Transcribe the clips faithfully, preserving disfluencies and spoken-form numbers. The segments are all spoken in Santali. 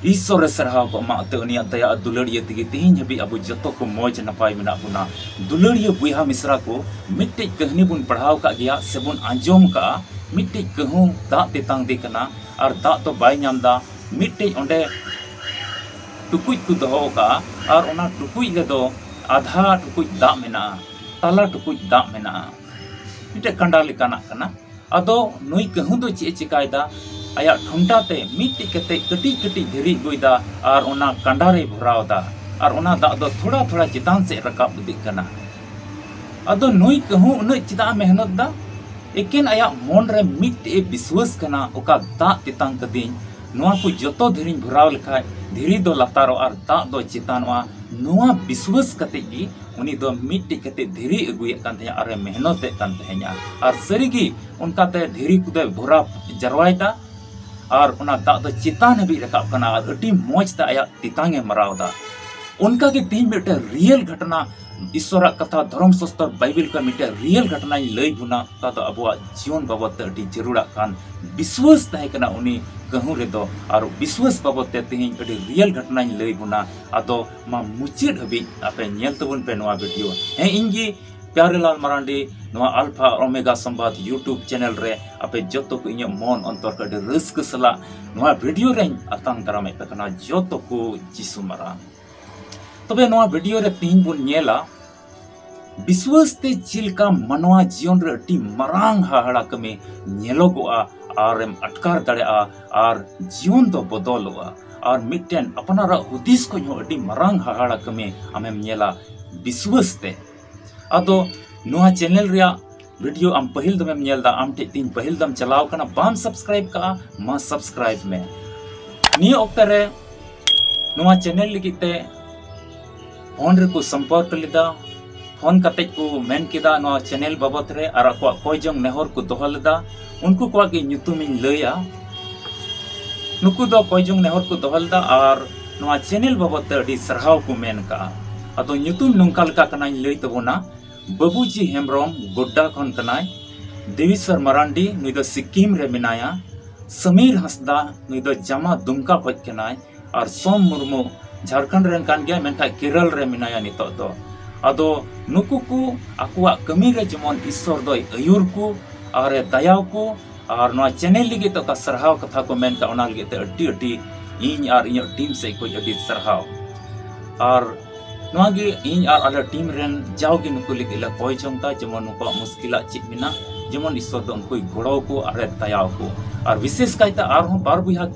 ᱤᱥᱥᱚᱨ ᱮ ᱥᱟᱨᱦᱟᱣ ᱠᱚᱜ ᱢᱟ, ᱚᱛᱮ ᱩᱱᱤᱭᱟᱜ ᱫᱟᱭᱟ ᱟᱨ ᱫᱩᱞᱟᱹᱲᱤᱭᱟᱹ ᱛᱮᱜᱮ ᱛᱤᱦᱤᱧ ᱦᱟᱹᱵᱤᱡ ᱟᱵᱚ ᱡᱚᱛᱚ ᱠᱚ ᱢᱚᱡᱽ ᱱᱟᱯᱟᱭ ᱢᱮᱱᱟᱜ ᱵᱚᱱᱟ᱾ ᱫᱩᱞᱟᱹᱲᱤᱭᱟᱹ ᱵᱚᱭᱦᱟ ᱢᱤᱥᱨᱟ ᱠᱚ, ᱢᱤᱫᱴᱮᱡ ᱠᱟᱹᱦᱱᱤ ᱵᱚᱱ ᱯᱟᱲᱦᱟᱣ ᱠᱟᱜ ᱜᱮᱭᱟ ᱥᱮᱵᱚᱱ ᱟᱸᱡᱚᱢ ᱠᱟᱜᱼᱟ, ᱢᱤᱫᱴᱮᱡ ᱠᱟᱹᱦᱩ ᱫᱟᱜ ᱛᱮᱛᱟᱝ ᱫᱮ ᱠᱟᱱᱟ ᱟᱨ ᱫᱟᱜ ᱫᱚ ᱵᱟᱭ ᱧᱟᱢ ᱫᱟ᱾ ᱢᱤᱫᱴᱮᱡ ᱚᱸᱰᱮ ᱴᱩᱠᱩᱡ ᱠᱚ ᱫᱚᱦᱚ ᱠᱟᱜᱼᱟ ᱟᱨ ᱚᱱᱟ ᱴᱩᱠᱩᱡ ᱨᱮᱫᱚ ᱟᱫᱷᱟ ᱴᱩᱠᱩᱡ ᱫᱟᱜ ᱢᱮᱱᱟᱜᱼᱟ, ᱛᱟᱞᱟ ᱴᱩᱠᱩᱡ ᱫᱟᱜ ᱢᱮᱱᱟᱜᱼᱟ, ᱢᱤᱫᱴᱮᱡ ᱠᱟᱸᱰᱟ ᱞᱮᱠᱟᱱᱟᱜ ᱠᱟᱱᱟ᱾ ᱟᱫᱚ ᱱᱩᱭ ᱠᱟᱹᱦᱩ ᱫᱚ ᱪᱮᱫ ᱮ ᱪᱮᱠᱟᱭᱮᱫᱟ? ᱟᱭᱟᱜ ᱴᱷᱚᱱᱴᱟ ᱛᱮ ᱢᱤᱫᱴᱤᱡ ᱠᱟᱛᱮ ᱠᱟᱹᱴᱤᱡ ᱠᱟᱹᱴᱤᱡ ᱫᱷᱤᱨᱤ ᱟᱹᱜᱩᱭᱮᱫᱟ ᱟᱨ ᱚᱱᱟ ᱠᱟᱸᱰᱟ ᱨᱮᱭ ᱵᱷᱚᱨᱟᱣ ᱮᱫᱟ ᱟᱨ ᱚᱱᱟ ᱫᱟᱜ ᱫᱚ ᱛᱷᱚᱲᱟ ᱛᱷᱚᱲᱟ ᱪᱮᱛᱟᱱ ᱥᱮᱫ ᱨᱟᱠᱟᱵ ᱤᱫᱤᱜ ᱠᱟᱱᱟ᱾ ᱟᱫᱚ ᱱᱩᱭ ᱠᱟᱹᱦᱩ ᱩᱱᱟᱹᱜ ᱪᱮᱫᱟᱜ ᱮ ᱢᱮᱦᱱᱚᱛ ᱫᱟ? ᱮᱠᱮᱱ ᱟᱭᱟᱜ ᱢᱚᱱ ᱨᱮ ᱢᱤᱫᱴᱮᱡ ᱮ ᱵᱤᱥᱣᱟᱹᱥ ᱠᱟᱱᱟ, ᱚᱠᱟ ᱫᱟᱜ ᱛᱮᱛᱟᱝ ᱠᱟᱹᱫᱤᱧ, ᱱᱚᱣᱟ ᱠᱚ ᱡᱚᱛᱚ ᱫᱷᱤᱨᱤᱧ ᱵᱷᱚᱨᱟᱣ ᱞᱮᱠᱷᱟᱡ ᱫᱷᱤᱨᱤ ᱫᱚ ᱞᱟᱛᱟᱨᱚᱜᱼᱟ ᱟᱨ ᱫᱟᱜ ᱫᱚ ᱪᱮᱛᱟᱱᱚᱜᱼᱟ᱾ ᱱᱚᱣᱟ ᱵᱤᱥᱣᱟᱹᱥ ᱠᱟᱛᱮ ᱜᱮ ᱩᱱᱤ ᱫᱚ ᱢᱤᱫᱴᱮᱡ ᱠᱟᱛᱮ ᱫᱷᱤᱨᱤ ᱟᱹᱜᱩᱭᱮᱫ ᱠᱟᱱ ᱛᱟᱦᱮᱸᱫ ᱟᱨᱮ ᱢᱮᱦᱱᱚᱛᱮᱫ ᱠᱟᱱ ᱛᱟᱦᱮᱸᱫᱼᱟ᱾ ᱟᱨ ᱥᱟᱹᱨᱤᱜᱮ ᱚᱱᱠᱟᱛᱮ ᱫᱷᱤᱨᱤ ᱠᱚᱫᱚᱭ ᱵᱷᱚᱨᱟᱣ ᱡᱟᱨᱣᱟᱭᱮᱫᱟ ᱟᱨ ᱚᱱᱟ ᱫᱟᱜ ᱫᱚ ᱪᱮᱛᱟᱱ ᱦᱟᱹᱵᱤᱡ ᱨᱟᱠᱟᱵ ᱠᱟᱱᱟ ᱟᱨ ᱟᱹᱰᱤ ᱢᱚᱡᱽ ᱛᱮ ᱟᱭᱟᱜ ᱛᱮᱛᱟᱝ ᱮ ᱢᱟᱨᱟᱣ ᱮᱫᱟ᱾ ᱚᱱᱠᱟᱜᱮ ᱛᱮᱦᱮᱧ ᱢᱤᱫᱴᱮᱱ ᱨᱤᱭᱮᱞ ᱜᱷᱚᱴᱚᱱᱟ, ᱤᱥᱥᱚᱨᱟᱜ ᱠᱟᱛᱷᱟ, ᱫᱷᱚᱨᱚᱢ ᱥᱟᱥᱛᱚᱨ ᱵᱟᱭᱵᱮᱞ ᱠᱷᱚᱱ ᱢᱤᱫᱴᱮᱱ ᱨᱤᱭᱮᱞ ᱜᱷᱚᱴᱚᱱᱟᱧ ᱞᱟᱹᱭ ᱵᱚᱱᱟ᱾ ᱚᱠᱟ ᱫᱚ ᱟᱵᱚᱣᱟᱜ ᱡᱤᱭᱚᱱ ᱵᱟᱵᱚᱫ ᱛᱮ ᱟᱹᱰᱤ ᱡᱟᱹᱨᱩᱲᱟᱜ ᱠᱟᱱ ᱵᱤᱥᱣᱟᱹᱥ ᱛᱟᱦᱮᱸ ᱠᱟᱱᱟ ᱩᱱᱤ ᱠᱟᱹᱦᱩ ᱨᱮᱫᱚ᱾ ᱟᱨ ᱵᱤᱥᱣᱟᱹᱥ ᱵᱟᱵᱚᱫ ᱛᱮ ᱛᱮᱦᱮᱧ ᱟᱹᱰᱤ ᱨᱤᱭᱮᱞ ᱜᱷᱚᱴᱚᱱᱟᱧ ᱞᱟᱹᱭ ᱵᱚᱱᱟ᱾ ᱟᱫᱚ ᱢᱟ ᱢᱩᱪᱟᱹᱫ ᱦᱟᱹᱵᱤᱡ ᱟᱯᱮ ᱧᱮᱞ ᱛᱟᱵᱚᱱ ᱯᱮ ᱱᱚᱣᱟ ᱵᱷᱤᱰᱤᱭᱳ᱾ ᱦᱮᱸ, ᱤᱧ ᱜᱮ ᱯᱭᱟᱨᱮᱞᱟᱞ ᱢᱟᱨᱟᱱᱰᱤ, ᱱᱚᱣᱟ ᱟᱞᱯᱷᱟ ᱟᱨ ᱳᱢᱮᱜᱟ ᱥᱚᱢᱵᱟᱫ YouTube ᱪᱮᱱᱮᱞ ᱨᱮ ᱟᱯᱮ ᱡᱚᱛᱚ ᱠᱚ ᱤᱧᱟᱹᱜ ᱢᱚᱱ ᱚᱱᱛᱚᱨ ᱠᱷᱚᱱ ᱟᱹᱰᱤ ᱨᱟᱹᱥᱠᱟᱹ ᱥᱟᱞᱟᱜ ᱱᱚᱣᱟ ᱵᱷᱤᱰᱤᱭᱳ ᱨᱮᱧ ᱟᱛᱟᱝ ᱫᱟᱨᱟᱢᱮᱫ ᱯᱮ ᱠᱟᱱᱟ ᱡᱚᱛᱚ ᱠᱚ ᱡᱤᱥᱩ ᱢᱟᱨᱟᱝ᱾ ᱛᱚᱵᱮ ᱱᱚᱣᱟ ᱵᱷᱤᱰᱤᱭᱳ ᱨᱮ ᱛᱤᱦᱤᱧ ᱵᱚᱱ ᱧᱮᱞᱟ ᱵᱤᱥᱣᱟᱹᱥ ᱛᱮ ᱪᱮᱫ ᱞᱮᱠᱟ ᱢᱟᱱᱣᱟ ᱡᱤᱭᱚᱱ ᱨᱮ ᱟᱹᱰᱤ ᱢᱟᱨᱟᱝ ᱦᱟᱦᱟᱲᱟ ᱠᱟᱹᱢᱤ ᱧᱮᱞᱚᱜᱚᱜᱼᱟ ᱟᱨᱮᱢ ᱟᱴᱠᱟᱨ ᱫᱟᱲᱮᱭᱟᱜᱼᱟ ᱟᱨ ᱡᱤᱭᱚᱱ ᱫᱚ ᱵᱚᱫᱚᱞᱚᱜᱼᱟ᱾ ᱟᱨ ᱢᱤᱫᱴᱮᱱ ᱟᱯᱱᱟᱨᱟᱜ ᱦᱩᱫᱤᱥ ᱠᱷᱚᱱ ᱦᱚᱸ ᱟᱹᱰᱤ ᱢᱟᱨᱟᱝ ᱦᱟᱦᱟᱲᱟ ᱠᱟᱹᱢᱤ ᱟᱢᱮᱢ ᱧᱮᱞᱟ ᱵᱤᱥᱣᱟᱹᱥ ᱛᱮ᱾ ᱟᱫᱚ ᱱᱚᱣᱟ ᱪᱮᱱᱮᱞ ᱨᱮᱭᱟᱜ ᱵᱷᱤᱰᱤᱭᱳ ᱟᱢ ᱯᱟᱹᱦᱤᱞ ᱫᱚᱢᱮᱢ ᱧᱮᱞ ᱮᱫᱟ, ᱟᱢ ᱴᱷᱮᱡ ᱛᱤᱧ ᱯᱟᱹᱦᱤᱞ ᱫᱚᱢ ᱪᱟᱞᱟᱣ ᱠᱟᱱᱟ, ᱵᱟᱢ ᱥᱟᱵᱥᱠᱨᱟᱭᱤᱵ ᱠᱟᱜᱼᱟ, ᱢᱟ ᱥᱟᱵᱥᱠᱨᱟᱭᱤᱵ ᱢᱮ᱾ ᱱᱤᱭᱟᱹ ᱚᱠᱛᱮ ᱨᱮ ᱱᱚᱣᱟ ᱪᱮᱱᱮᱞ ᱞᱟᱹᱜᱤᱫ ᱛᱮ ᱯᱷᱳᱱ ᱨᱮᱠᱚ ᱥᱚᱢᱯᱚᱨᱠ ᱞᱮᱫᱟ᱾ ᱯᱷᱳᱱ ᱠᱟᱛᱮᱡ ᱠᱚ ᱢᱮᱱ ᱠᱮᱫᱟ ᱱᱚᱣᱟ ᱪᱮᱱᱮᱞ ᱵᱟᱵᱚᱛ ᱨᱮ ᱟᱨ ᱟᱠᱚᱣᱟᱜ ᱠᱚᱭ ᱡᱚᱝ ᱱᱮᱦᱚᱨ ᱠᱚ ᱫᱚᱦᱚ ᱞᱮᱫᱟ᱾ ᱩᱱᱠᱩ ᱠᱚᱣᱟᱜ ᱜᱮ ᱧᱩᱛᱩᱢᱤᱧ ᱞᱟᱹᱭᱟ᱾ ᱱᱩᱠᱩ ᱫᱚ ᱠᱚᱭ ᱡᱚᱝ ᱱᱮᱦᱚᱨ ᱠᱚ ᱫᱚᱦᱚ ᱞᱮᱫᱟ ᱟᱨ ᱱᱚᱣᱟ ᱪᱮᱱᱮᱞ ᱵᱟᱵᱚᱛ ᱛᱮ ᱟᱹᱰᱤ ᱥᱟᱨᱦᱟᱣ ᱠᱚ ᱢᱮᱱ ᱠᱟᱜᱼᱟ᱾ ᱟᱫᱚ ᱧᱩᱛᱩᱢ ᱱᱚᱝᱠᱟ ᱞᱮᱠᱟ ᱠᱟᱱᱟᱧ ᱞᱟᱹᱭ ᱛᱟᱵᱚᱱᱟ, ᱵᱟᱹᱵᱩᱡᱤ ᱦᱮᱢᱵᱨᱚᱢ ᱜᱳᱰᱰᱟ ᱠᱷᱚᱱ ᱠᱟᱱᱟᱭ, ᱫᱮᱵᱤᱥᱣᱚᱨ ᱢᱟᱨᱟᱱᱰᱤ, ᱱᱩᱭ ᱫᱚ ᱥᱤᱠᱤᱢ ᱨᱮ ᱢᱮᱱᱟᱭᱟ, ᱥᱟᱢᱤᱨ ᱦᱟᱸᱥᱫᱟ, ᱱᱩᱭ ᱫᱚ ᱡᱟᱢᱟ ᱫᱩᱢᱠᱟ ᱠᱷᱚᱡ ᱠᱟᱱᱟᱭ, ᱟᱨ ᱥᱳᱢ ᱢᱩᱨᱢᱩ, ᱡᱷᱟᱲᱠᱷᱚᱸᱰ ᱨᱮᱱ ᱠᱟᱱ ᱜᱮᱭᱟᱭ, ᱢᱮᱱᱠᱷᱟᱱ ᱠᱮᱨᱚᱞ ᱨᱮ ᱢᱮᱱᱟᱭᱟ ᱱᱤᱛᱚᱜ ᱫᱚ᱾ ᱟᱫᱚ ᱱᱩᱠᱩ ᱠᱚ ᱟᱠᱚᱣᱟᱜ ᱠᱟᱹᱢᱤ ᱨᱮ ᱡᱮᱢᱚᱱ ᱤᱥᱥᱚᱨ ᱫᱚᱭ ᱟᱹᱭᱩᱨ ᱠᱚ ᱟᱨ ᱮ ᱫᱟᱭᱟᱣ ᱠᱚ, ᱟᱨ ᱱᱚᱣᱟ ᱪᱮᱱᱮᱞ ᱞᱟᱹᱜᱤᱫ ᱛᱮ ᱚᱠᱟ ᱥᱟᱨᱦᱟᱣ ᱠᱟᱛᱷᱟ ᱠᱚ ᱢᱮᱱ ᱠᱟᱜ, ᱚᱱᱟ ᱞᱟᱹᱜᱤᱫ ᱛᱮ ᱟᱹᱰᱤ ᱟᱹᱰᱤ ᱤᱧ ᱟᱨ ᱤᱧᱟᱹᱜ ᱴᱤᱢ ᱥᱮᱫ ᱠᱷᱚᱱ ᱟᱹᱰᱤ ᱥᱟᱨᱦᱟᱣ᱾ ᱟᱨ ᱱᱚᱣᱟ ᱜᱮ ᱤᱧ ᱟᱨ ᱟᱞᱮ ᱴᱤᱢ ᱨᱮᱱ ᱡᱟᱣᱜᱮ ᱱᱩᱠᱩ ᱞᱟᱹᱜᱤᱫ ᱞᱮ ᱠᱚᱭ ᱡᱚᱝ ᱫᱟ, ᱡᱮᱢᱚᱱ ᱱᱩᱠᱩᱣᱟᱜ ᱢᱩᱥᱠᱤᱞᱟᱜ ᱪᱮᱫ ᱢᱮᱱᱟᱜ, ᱡᱮᱢᱚᱱ ᱤᱥᱥᱚᱨ ᱫᱚ ᱩᱱᱠᱩᱭ ᱜᱚᱲᱚ ᱠᱚ ᱟᱨ ᱮ ᱫᱟᱭᱟᱣ ᱠᱚ᱾ ᱟᱨ ᱵᱤᱥᱮᱥ ᱠᱟᱭᱛᱮ ᱟᱨᱦᱚᱸ ᱵᱟᱨ ᱵᱚᱭᱦᱟ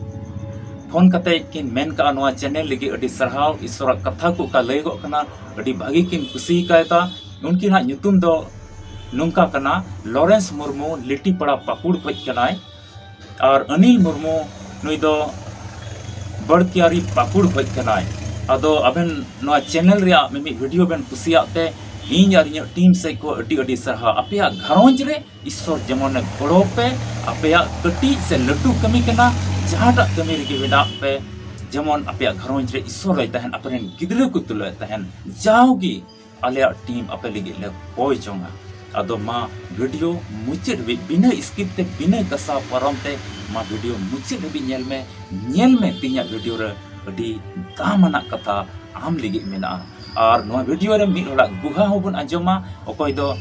ᱯᱷᱳᱱ ᱠᱟᱛᱮ ᱠᱤᱱ ᱢᱮᱱ ᱠᱟᱜᱼᱟ, ᱱᱚᱣᱟ ᱪᱮᱱᱮᱞ ᱞᱟᱹᱜᱤᱫ ᱟᱹᱰᱤ ᱥᱟᱨᱦᱟᱣ, ᱤᱥᱥᱚᱨᱟᱜ ᱠᱟᱛᱷᱟ ᱠᱚ ᱚᱠᱟ ᱞᱟᱹᱭᱚᱜ ᱠᱟᱱᱟ, ᱟᱹᱰᱤ ᱵᱷᱟᱹᱜᱤ ᱠᱤᱱ ᱠᱩᱥᱤ ᱠᱟᱭᱫᱟ᱾ ᱩᱱᱠᱤᱱᱟᱜ ᱧᱩᱛᱩᱢ ᱫᱚ ᱱᱚᱝᱠᱟ ᱠᱟᱱᱟ, ᱞᱚᱨᱮᱱᱥ ᱢᱩᱨᱢᱩ, ᱞᱤᱴᱤᱯᱟᱲᱟ ᱯᱟᱹᱠᱩᱲ ᱠᱷᱚᱡ ᱠᱟᱱᱟᱭ, ᱟᱨ ᱚᱱᱤᱞ ᱢᱩᱨᱢᱩ, ᱱᱩᱭ ᱫᱚ ᱵᱟᱲᱠᱤᱭᱟᱨᱤ ᱯᱟᱹᱠᱩᱲ ᱠᱷᱚᱡ ᱠᱟᱱᱟᱭ᱾ ᱟᱫᱚ ᱟᱵᱮᱱ ᱱᱚᱣᱟ ᱪᱮᱱᱮᱞ ᱨᱮᱭᱟᱜ ᱢᱤᱢᱤᱫ ᱵᱷᱤᱰᱤᱭᱳ ᱵᱮᱱ ᱠᱩᱥᱤᱭᱟᱜ ᱛᱮ ᱤᱧ ᱟᱨ ᱤᱧᱟᱹᱜ ᱴᱤᱢ ᱥᱮᱫ ᱠᱷᱚᱱ ᱟᱹᱰᱤ ᱟᱹᱰᱤ ᱥᱟᱨᱦᱟᱣ᱾ ᱟᱯᱮᱭᱟᱜ ᱜᱷᱟᱨᱚᱸᱡᱽ ᱨᱮ ᱤᱥᱥᱚᱨ ᱡᱮᱢᱚᱱᱮ ᱜᱚᱲᱚ ᱯᱮ, ᱟᱯᱮᱭᱟᱜ ᱠᱟᱹᱴᱤᱡ ᱥᱮ ᱞᱟᱹᱴᱩ ᱠᱟᱹᱢᱤ ᱠᱟᱱᱟ, ᱡᱟᱦᱟᱸᱴᱟᱜ ᱠᱟᱹᱢᱤ ᱨᱮᱜᱮ ᱢᱮᱱᱟᱜ ᱯᱮ, ᱡᱮᱢᱚᱱ ᱟᱯᱮᱭᱟᱜ ᱜᱷᱟᱨᱚᱸᱡᱽ ᱨᱮ ᱤᱥᱥᱚᱨ ᱦᱚᱸᱭ ᱛᱟᱦᱮᱱ, ᱟᱯᱮᱨᱮᱱ ᱜᱤᱫᱽᱨᱟᱹ ᱠᱚ ᱛᱩᱞᱩᱡ ᱛᱟᱦᱮᱱ, ᱡᱟᱣᱜᱮ ᱟᱞᱮᱭᱟᱜ ᱴᱤᱢ ᱟᱯᱮ ᱞᱟᱹᱜᱤᱫ ᱞᱮ ᱠᱚᱭ ᱡᱚᱝᱟ᱾ ᱟᱫᱚ ᱢᱟ ᱵᱷᱤᱰᱤᱭᱳ ᱢᱩᱪᱟᱹᱫ ᱦᱟᱹᱵᱤᱡ ᱵᱤᱱᱟᱹ skip ᱛᱮ, ᱵᱤᱱᱟᱹ ᱜᱟᱥᱟᱣ ᱯᱟᱨᱚᱢ ᱛᱮ ᱢᱟ ᱵᱷᱤᱰᱤᱭᱳ ᱢᱩᱪᱟᱹᱫ ᱦᱟᱹᱵᱤᱡ ᱧᱮᱞ ᱢᱮ, ᱧᱮᱞ ᱢᱮ ᱛᱮᱦᱮᱧᱟᱜ ᱵᱷᱤᱰᱤᱭᱳ ᱨᱮ ᱟᱹᱰᱤ ᱫᱟᱢᱟᱱᱟᱜ ᱠᱟᱛᱷᱟ ᱟᱢ ᱞᱟᱹᱜᱤᱫ ᱢᱮᱱᱟᱜᱼᱟ᱾ ᱟᱨ ᱱᱚᱣᱟ ᱵᱷᱤᱰᱤᱭᱳ ᱨᱮ ᱢᱤᱫ ᱦᱚᱲᱟᱜ ᱜᱩᱦᱟ ᱦᱚᱸᱵᱚᱱ ᱟᱸᱡᱚᱢᱟ, ᱚᱠᱚᱭ ᱫᱚ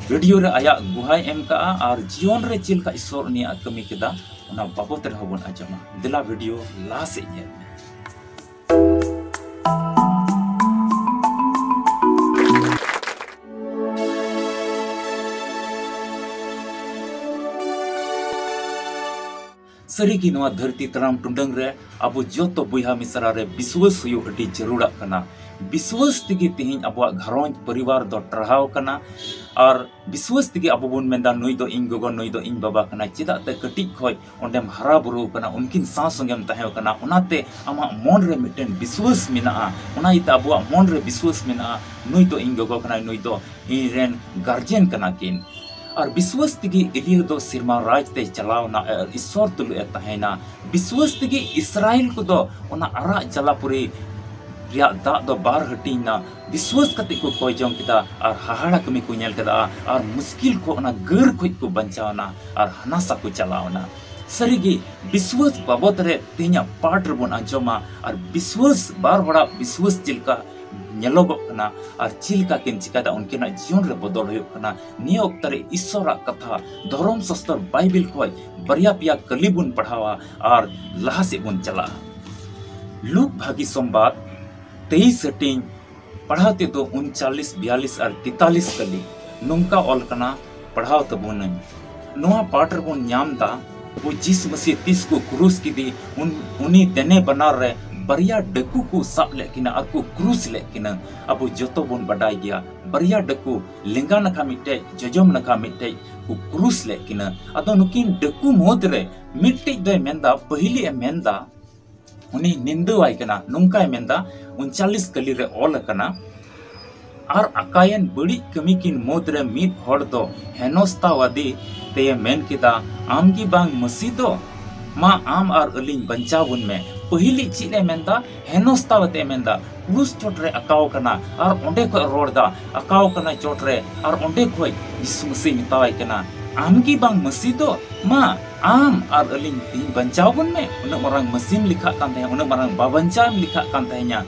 ᱵᱷᱤᱰᱤᱭᱳ ᱨᱮ ᱟᱭᱟᱜ ᱜᱩᱦᱟᱭ ᱮᱢ ᱠᱟᱜᱼᱟ ᱟᱨ ᱡᱤᱭᱚᱱ ᱨᱮ ᱪᱮᱫ ᱞᱮᱠᱟ ᱤᱥᱥᱚᱨ ᱩᱱᱤᱭᱟᱜ ᱠᱟᱹᱢᱤ ᱠᱮᱫᱟ, ᱚᱱᱟ ᱵᱟᱵᱚᱛ ᱨᱮᱦᱚᱸ ᱵᱚᱱ ᱟᱸᱡᱚᱢᱟ᱾ ᱫᱮᱞᱟ ᱵᱷᱤᱰᱤᱭᱳ ᱞᱟᱦᱟ ᱥᱮᱫ ᱧᱮᱞ ᱢᱮ᱾ ᱥᱟᱹᱨᱤᱜᱮ ᱱᱚᱣᱟ ᱫᱷᱟᱹᱨᱛᱤ ᱛᱟᱲᱟᱢ ᱴᱩᱰᱟᱹᱝ ᱨᱮ ᱟᱵᱚ ᱡᱚᱛᱚ ᱵᱚᱭᱦᱟ ᱢᱤᱥᱨᱟ ᱨᱮ ᱵᱤᱥᱣᱟᱹᱥ ᱦᱩᱭᱩᱜ ᱟᱹᱰᱤ ᱡᱟᱹᱨᱩᱲᱟᱜ ᱠᱟᱱᱟ᱾ ᱵᱤᱥᱣᱟᱹᱥ ᱛᱮᱜᱮ ᱛᱮᱦᱮᱧ ᱟᱵᱚᱣᱟᱜ ᱜᱷᱟᱨᱚᱸᱡᱽ ᱯᱚᱨᱤᱵᱟᱨ ᱫᱚ ᱴᱟᱨᱦᱟᱣ ᱠᱟᱱᱟ᱾ ᱟᱨ ᱵᱤᱥᱣᱟᱹᱥ ᱛᱮᱜᱮ ᱟᱵᱚ ᱵᱚᱱ ᱢᱮᱱᱫᱟ, ᱱᱩᱭ ᱫᱚ ᱤᱧ ᱜᱚᱜᱚ, ᱱᱩᱭ ᱫᱚ ᱤᱧ ᱵᱟᱵᱟ ᱠᱟᱱᱟᱭ᱾ ᱪᱮᱫᱟᱜ ᱛᱮ ᱠᱟᱹᱴᱤᱡ ᱠᱷᱚᱡ ᱚᱸᱰᱮᱢ ᱦᱟᱨᱟ ᱵᱩᱨᱩ ᱠᱟᱱᱟ, ᱩᱱᱠᱤᱱ ᱥᱟᱶ ᱥᱚᱸᱜᱮᱢ ᱛᱟᱦᱮᱸ ᱠᱟᱱᱟ, ᱚᱱᱟᱛᱮ ᱟᱢᱟᱜ ᱢᱚᱱ ᱨᱮ ᱢᱤᱫᱴᱮᱱ ᱵᱤᱥᱣᱟᱹᱥ ᱢᱮᱱᱟᱜᱼᱟ᱾ ᱚᱱᱟ ᱤᱭᱟᱹᱛᱮ ᱟᱵᱚᱣᱟᱜ ᱢᱚᱱ ᱨᱮ ᱵᱤᱥᱣᱟᱹᱥ ᱢᱮᱱᱟᱜᱼᱟ, ᱱᱩᱭ ᱫᱚ ᱤᱧ ᱜᱚᱜᱚ ᱠᱟᱱᱟᱭ, ᱱᱩᱭ ᱫᱚ ᱤᱧ ᱨᱮᱱ ᱜᱟᱨᱡᱮᱱ ᱠᱟᱱᱟ ᱠᱤᱱ᱾ ᱟᱨ ᱵᱤᱥᱣᱟᱹᱥ ᱛᱮᱜᱮ ᱮᱞᱤᱭᱟᱹ ᱫᱚ ᱥᱮᱨᱢᱟ ᱨᱟᱡᱽ ᱛᱮᱭ ᱪᱟᱞᱟᱣ ᱮᱱᱟ ᱟᱨ ᱤᱥᱥᱚᱨ ᱛᱩᱞᱩᱡ ᱮ ᱛᱟᱦᱮᱸᱭᱮᱱᱟ᱾ ᱵᱤᱥᱣᱟᱹᱥ ᱛᱮᱜᱮ ᱤᱥᱨᱟᱭᱮᱞ ᱠᱚᱫᱚ ᱚᱱᱟ ᱟᱨᱟᱜ ᱡᱟᱞᱟᱯᱩᱨᱤ ᱨᱮᱭᱟᱜ ᱫᱟᱜ ᱫᱚ ᱵᱟᱨ ᱦᱟᱹᱴᱤᱧ ᱮᱱᱟ᱾ ᱵᱤᱥᱣᱟᱹᱥ ᱠᱟᱛᱮ ᱠᱚ ᱠᱚᱭ ᱡᱚᱝ ᱠᱮᱫᱟ ᱟᱨ ᱦᱟᱦᱟᱲᱟ ᱠᱟᱹᱢᱤ ᱠᱚ ᱧᱮᱞ ᱠᱮᱫᱟ ᱟᱨ ᱢᱩᱥᱠᱤᱞ ᱠᱷᱚᱱ ᱚᱱᱟ ᱜᱟᱹᱨ ᱠᱷᱚᱡ ᱠᱚ ᱵᱟᱧᱪᱟᱣ ᱮᱱᱟ ᱟᱨ ᱦᱟᱱᱟ ᱥᱟ ᱠᱚ ᱪᱟᱞᱟᱣ ᱮᱱᱟ᱾ ᱥᱟᱹᱨᱤᱜᱮ, ᱵᱤᱥᱣᱟᱹᱥ ᱵᱟᱵᱚᱫ ᱨᱮ ᱛᱮᱦᱮᱧᱟᱜ ᱯᱟᱴ ᱨᱮᱵᱚᱱ ᱟᱸᱡᱚᱢᱟ ᱟᱨ ᱵᱤᱥᱣᱟᱹᱥ, ᱵᱟᱨ ᱦᱚᱲᱟᱜ ᱵᱤᱥᱣᱟᱹᱥ ᱪᱮᱫ ᱞᱮᱠᱟ ᱧᱮᱞᱚᱜᱚᱜ ᱠᱟᱱᱟ ᱟᱨ ᱪᱮᱫ ᱞᱮᱠᱟ ᱠᱤᱱ ᱪᱤᱠᱟᱹᱭᱮᱫᱟ, ᱩᱱᱠᱤᱱᱟᱜ ᱡᱤᱭᱚᱱ ᱨᱮ ᱵᱚᱫᱚᱞ ᱦᱩᱭᱩᱜ ᱠᱟᱱᱟ᱾ ᱱᱤᱭᱟᱹ ᱚᱠᱛᱚ ᱨᱮ ᱤᱥᱥᱚᱨᱟᱜ ᱠᱟᱛᱷᱟ, ᱫᱷᱚᱨᱚᱢ ᱥᱟᱥᱛᱚᱨ ᱵᱟᱭᱵᱮᱞ ᱠᱷᱚᱱ ᱵᱟᱨᱭᱟ ᱯᱮᱭᱟ ᱠᱟᱹᱞᱤ ᱵᱚᱱ ᱯᱟᱲᱦᱟᱣᱟ ᱟᱨ ᱞᱟᱦᱟ ᱥᱮᱫ ᱵᱚᱱ ᱪᱟᱞᱟᱜᱼᱟ᱾ ᱞᱩᱠ ᱵᱷᱟᱹᱜᱤ ᱥᱚᱢᱵᱟᱫ ᱛᱮᱭᱤᱥ ᱦᱟᱹᱴᱤᱧ, ᱯᱟᱲᱦᱟᱣ ᱛᱮᱫᱚ ᱩᱱᱪᱟᱞᱤᱥ, ᱵᱤᱭᱟᱞᱤᱥ ᱟᱨ ᱛᱮᱛᱟᱞᱤᱥ ᱠᱟᱹᱞᱤ ᱱᱚᱝᱠᱟ ᱚᱞ ᱠᱟᱱᱟ, ᱯᱟᱲᱦᱟᱣ ᱛᱟᱵᱚᱱᱟᱹᱧ᱾ ᱱᱚᱣᱟ ᱯᱟᱴ ᱨᱮᱵᱚᱱ ᱧᱟᱢ ᱫᱟ, ᱟᱵᱚ ᱡᱤᱥᱩ ᱢᱟᱹᱥᱤ ᱛᱤᱥ ᱠᱚ ᱠᱨᱩᱥ ᱠᱮᱫᱮ, ᱩᱱ, ᱩᱱᱤ ᱫᱮᱱᱮ ᱵᱟᱱᱟᱨ ᱨᱮ ᱵᱟᱨᱭᱟ ᱰᱟᱹᱠᱩ ᱠᱚ ᱥᱟᱵ ᱞᱮᱫ ᱠᱤᱱᱟ ᱟᱨ ᱠᱚ ᱠᱨᱩᱥ ᱞᱮᱫ ᱠᱤᱱᱟ᱾ ᱟᱵᱚ ᱡᱚᱛᱚ ᱵᱚᱱ ᱵᱟᱰᱟᱭ ᱜᱮᱭᱟ, ᱵᱟᱨᱭᱟ ᱰᱟᱹᱠᱩ, ᱞᱮᱸᱜᱟ ᱱᱟᱠᱷᱟ ᱢᱤᱫᱴᱮᱡ, ᱡᱚᱡᱚᱢ ᱱᱟᱠᱷᱟ ᱢᱤᱫᱴᱮᱡ ᱠᱚ ᱠᱨᱩᱥ ᱞᱮᱫ ᱠᱤᱱᱟ᱾ ᱟᱫᱚ ᱱᱩᱠᱤᱱ ᱰᱟᱹᱠᱩ ᱢᱩᱫᱽ ᱨᱮ ᱢᱤᱫᱴᱮᱡ ᱫᱚᱭ ᱢᱮᱱᱫᱟ, ᱯᱟᱹᱦᱤᱞᱤ ᱮ ᱢᱮᱱᱫᱟ, ᱩᱱᱤ ᱱᱤᱱᱫᱟᱹᱣᱟᱭ ᱠᱟᱱᱟ, ᱱᱚᱝᱠᱟᱭ ᱢᱮᱱᱫᱟ, ᱩᱱᱪᱟᱞᱤᱥ ᱠᱟᱹᱞᱤ ᱨᱮ ᱚᱞ ᱟᱠᱟᱱᱟ, ᱟᱨ ᱟᱠᱟᱭᱮᱱ ᱵᱟᱹᱲᱤᱡ ᱠᱟᱹᱢᱤ ᱠᱤᱱ ᱢᱩᱫᱽ ᱨᱮ ᱢᱤᱫ ᱦᱚᱲ ᱫᱚ ᱦᱮᱱᱚᱥᱛᱟᱣᱟᱫᱤ ᱛᱮᱭᱮ ᱢᱮᱱ ᱠᱮᱫᱟ, "ᱟᱢ ᱜᱮ ᱵᱟᱝ ᱢᱟᱹᱥᱤ ᱫᱚ? ᱢᱟ ᱟᱢ ᱟᱨ ᱟᱹᱞᱤᱧ ᱵᱟᱧᱪᱟᱣ ᱵᱚᱱ ᱢᱮ᱾" ᱯᱟᱹᱦᱤᱞᱤᱡ ᱪᱮᱫ ᱮ ᱢᱮᱱᱫᱟ? ᱦᱮᱱᱚᱥᱛᱟᱣ ᱟᱛᱮ ᱮ ᱢᱮᱱᱫᱟ, ᱠᱨᱩᱥ ᱪᱚᱴ ᱨᱮ ᱟᱠᱟᱣ ᱠᱟᱱᱟ, ᱟᱨ ᱚᱸᱰᱮ ᱠᱷᱚᱡ ᱨᱚᱲ ᱫᱟ, ᱟᱠᱟᱣ ᱠᱟᱱᱟ ᱪᱚᱴ ᱨᱮ, ᱟᱨ ᱚᱸᱰᱮ ᱠᱷᱚᱡ ᱡᱤᱥᱩ ᱢᱟᱹᱥᱤ ᱢᱮᱛᱟᱣᱟᱭ ᱠᱟᱱᱟ, "ᱟᱢ ᱜᱮ ᱵᱟᱝ ᱢᱟᱹᱥᱤ ᱫᱚ? ᱢᱟ ᱟᱢ ᱟᱨ ᱟᱹᱞᱤᱧ ᱛᱮᱦᱮᱧ ᱵᱟᱧᱪᱟᱣ ᱵᱚᱱ ᱢᱮ᱾" ᱩᱱᱟᱹᱜ ᱢᱟᱨᱟᱝ ᱢᱟᱹᱥᱤᱢ ᱞᱮᱠᱷᱟᱜ ᱠᱟᱱ ᱛᱟᱦᱮᱸ, ᱩᱱᱟᱹᱜ ᱢᱟᱨᱟᱝ ᱵᱟᱵᱟᱧᱪᱟᱣ ᱮᱢ ᱞᱮᱠᱷᱟᱜ ᱠᱟᱱ ᱛᱟᱦᱮᱸᱧᱟ,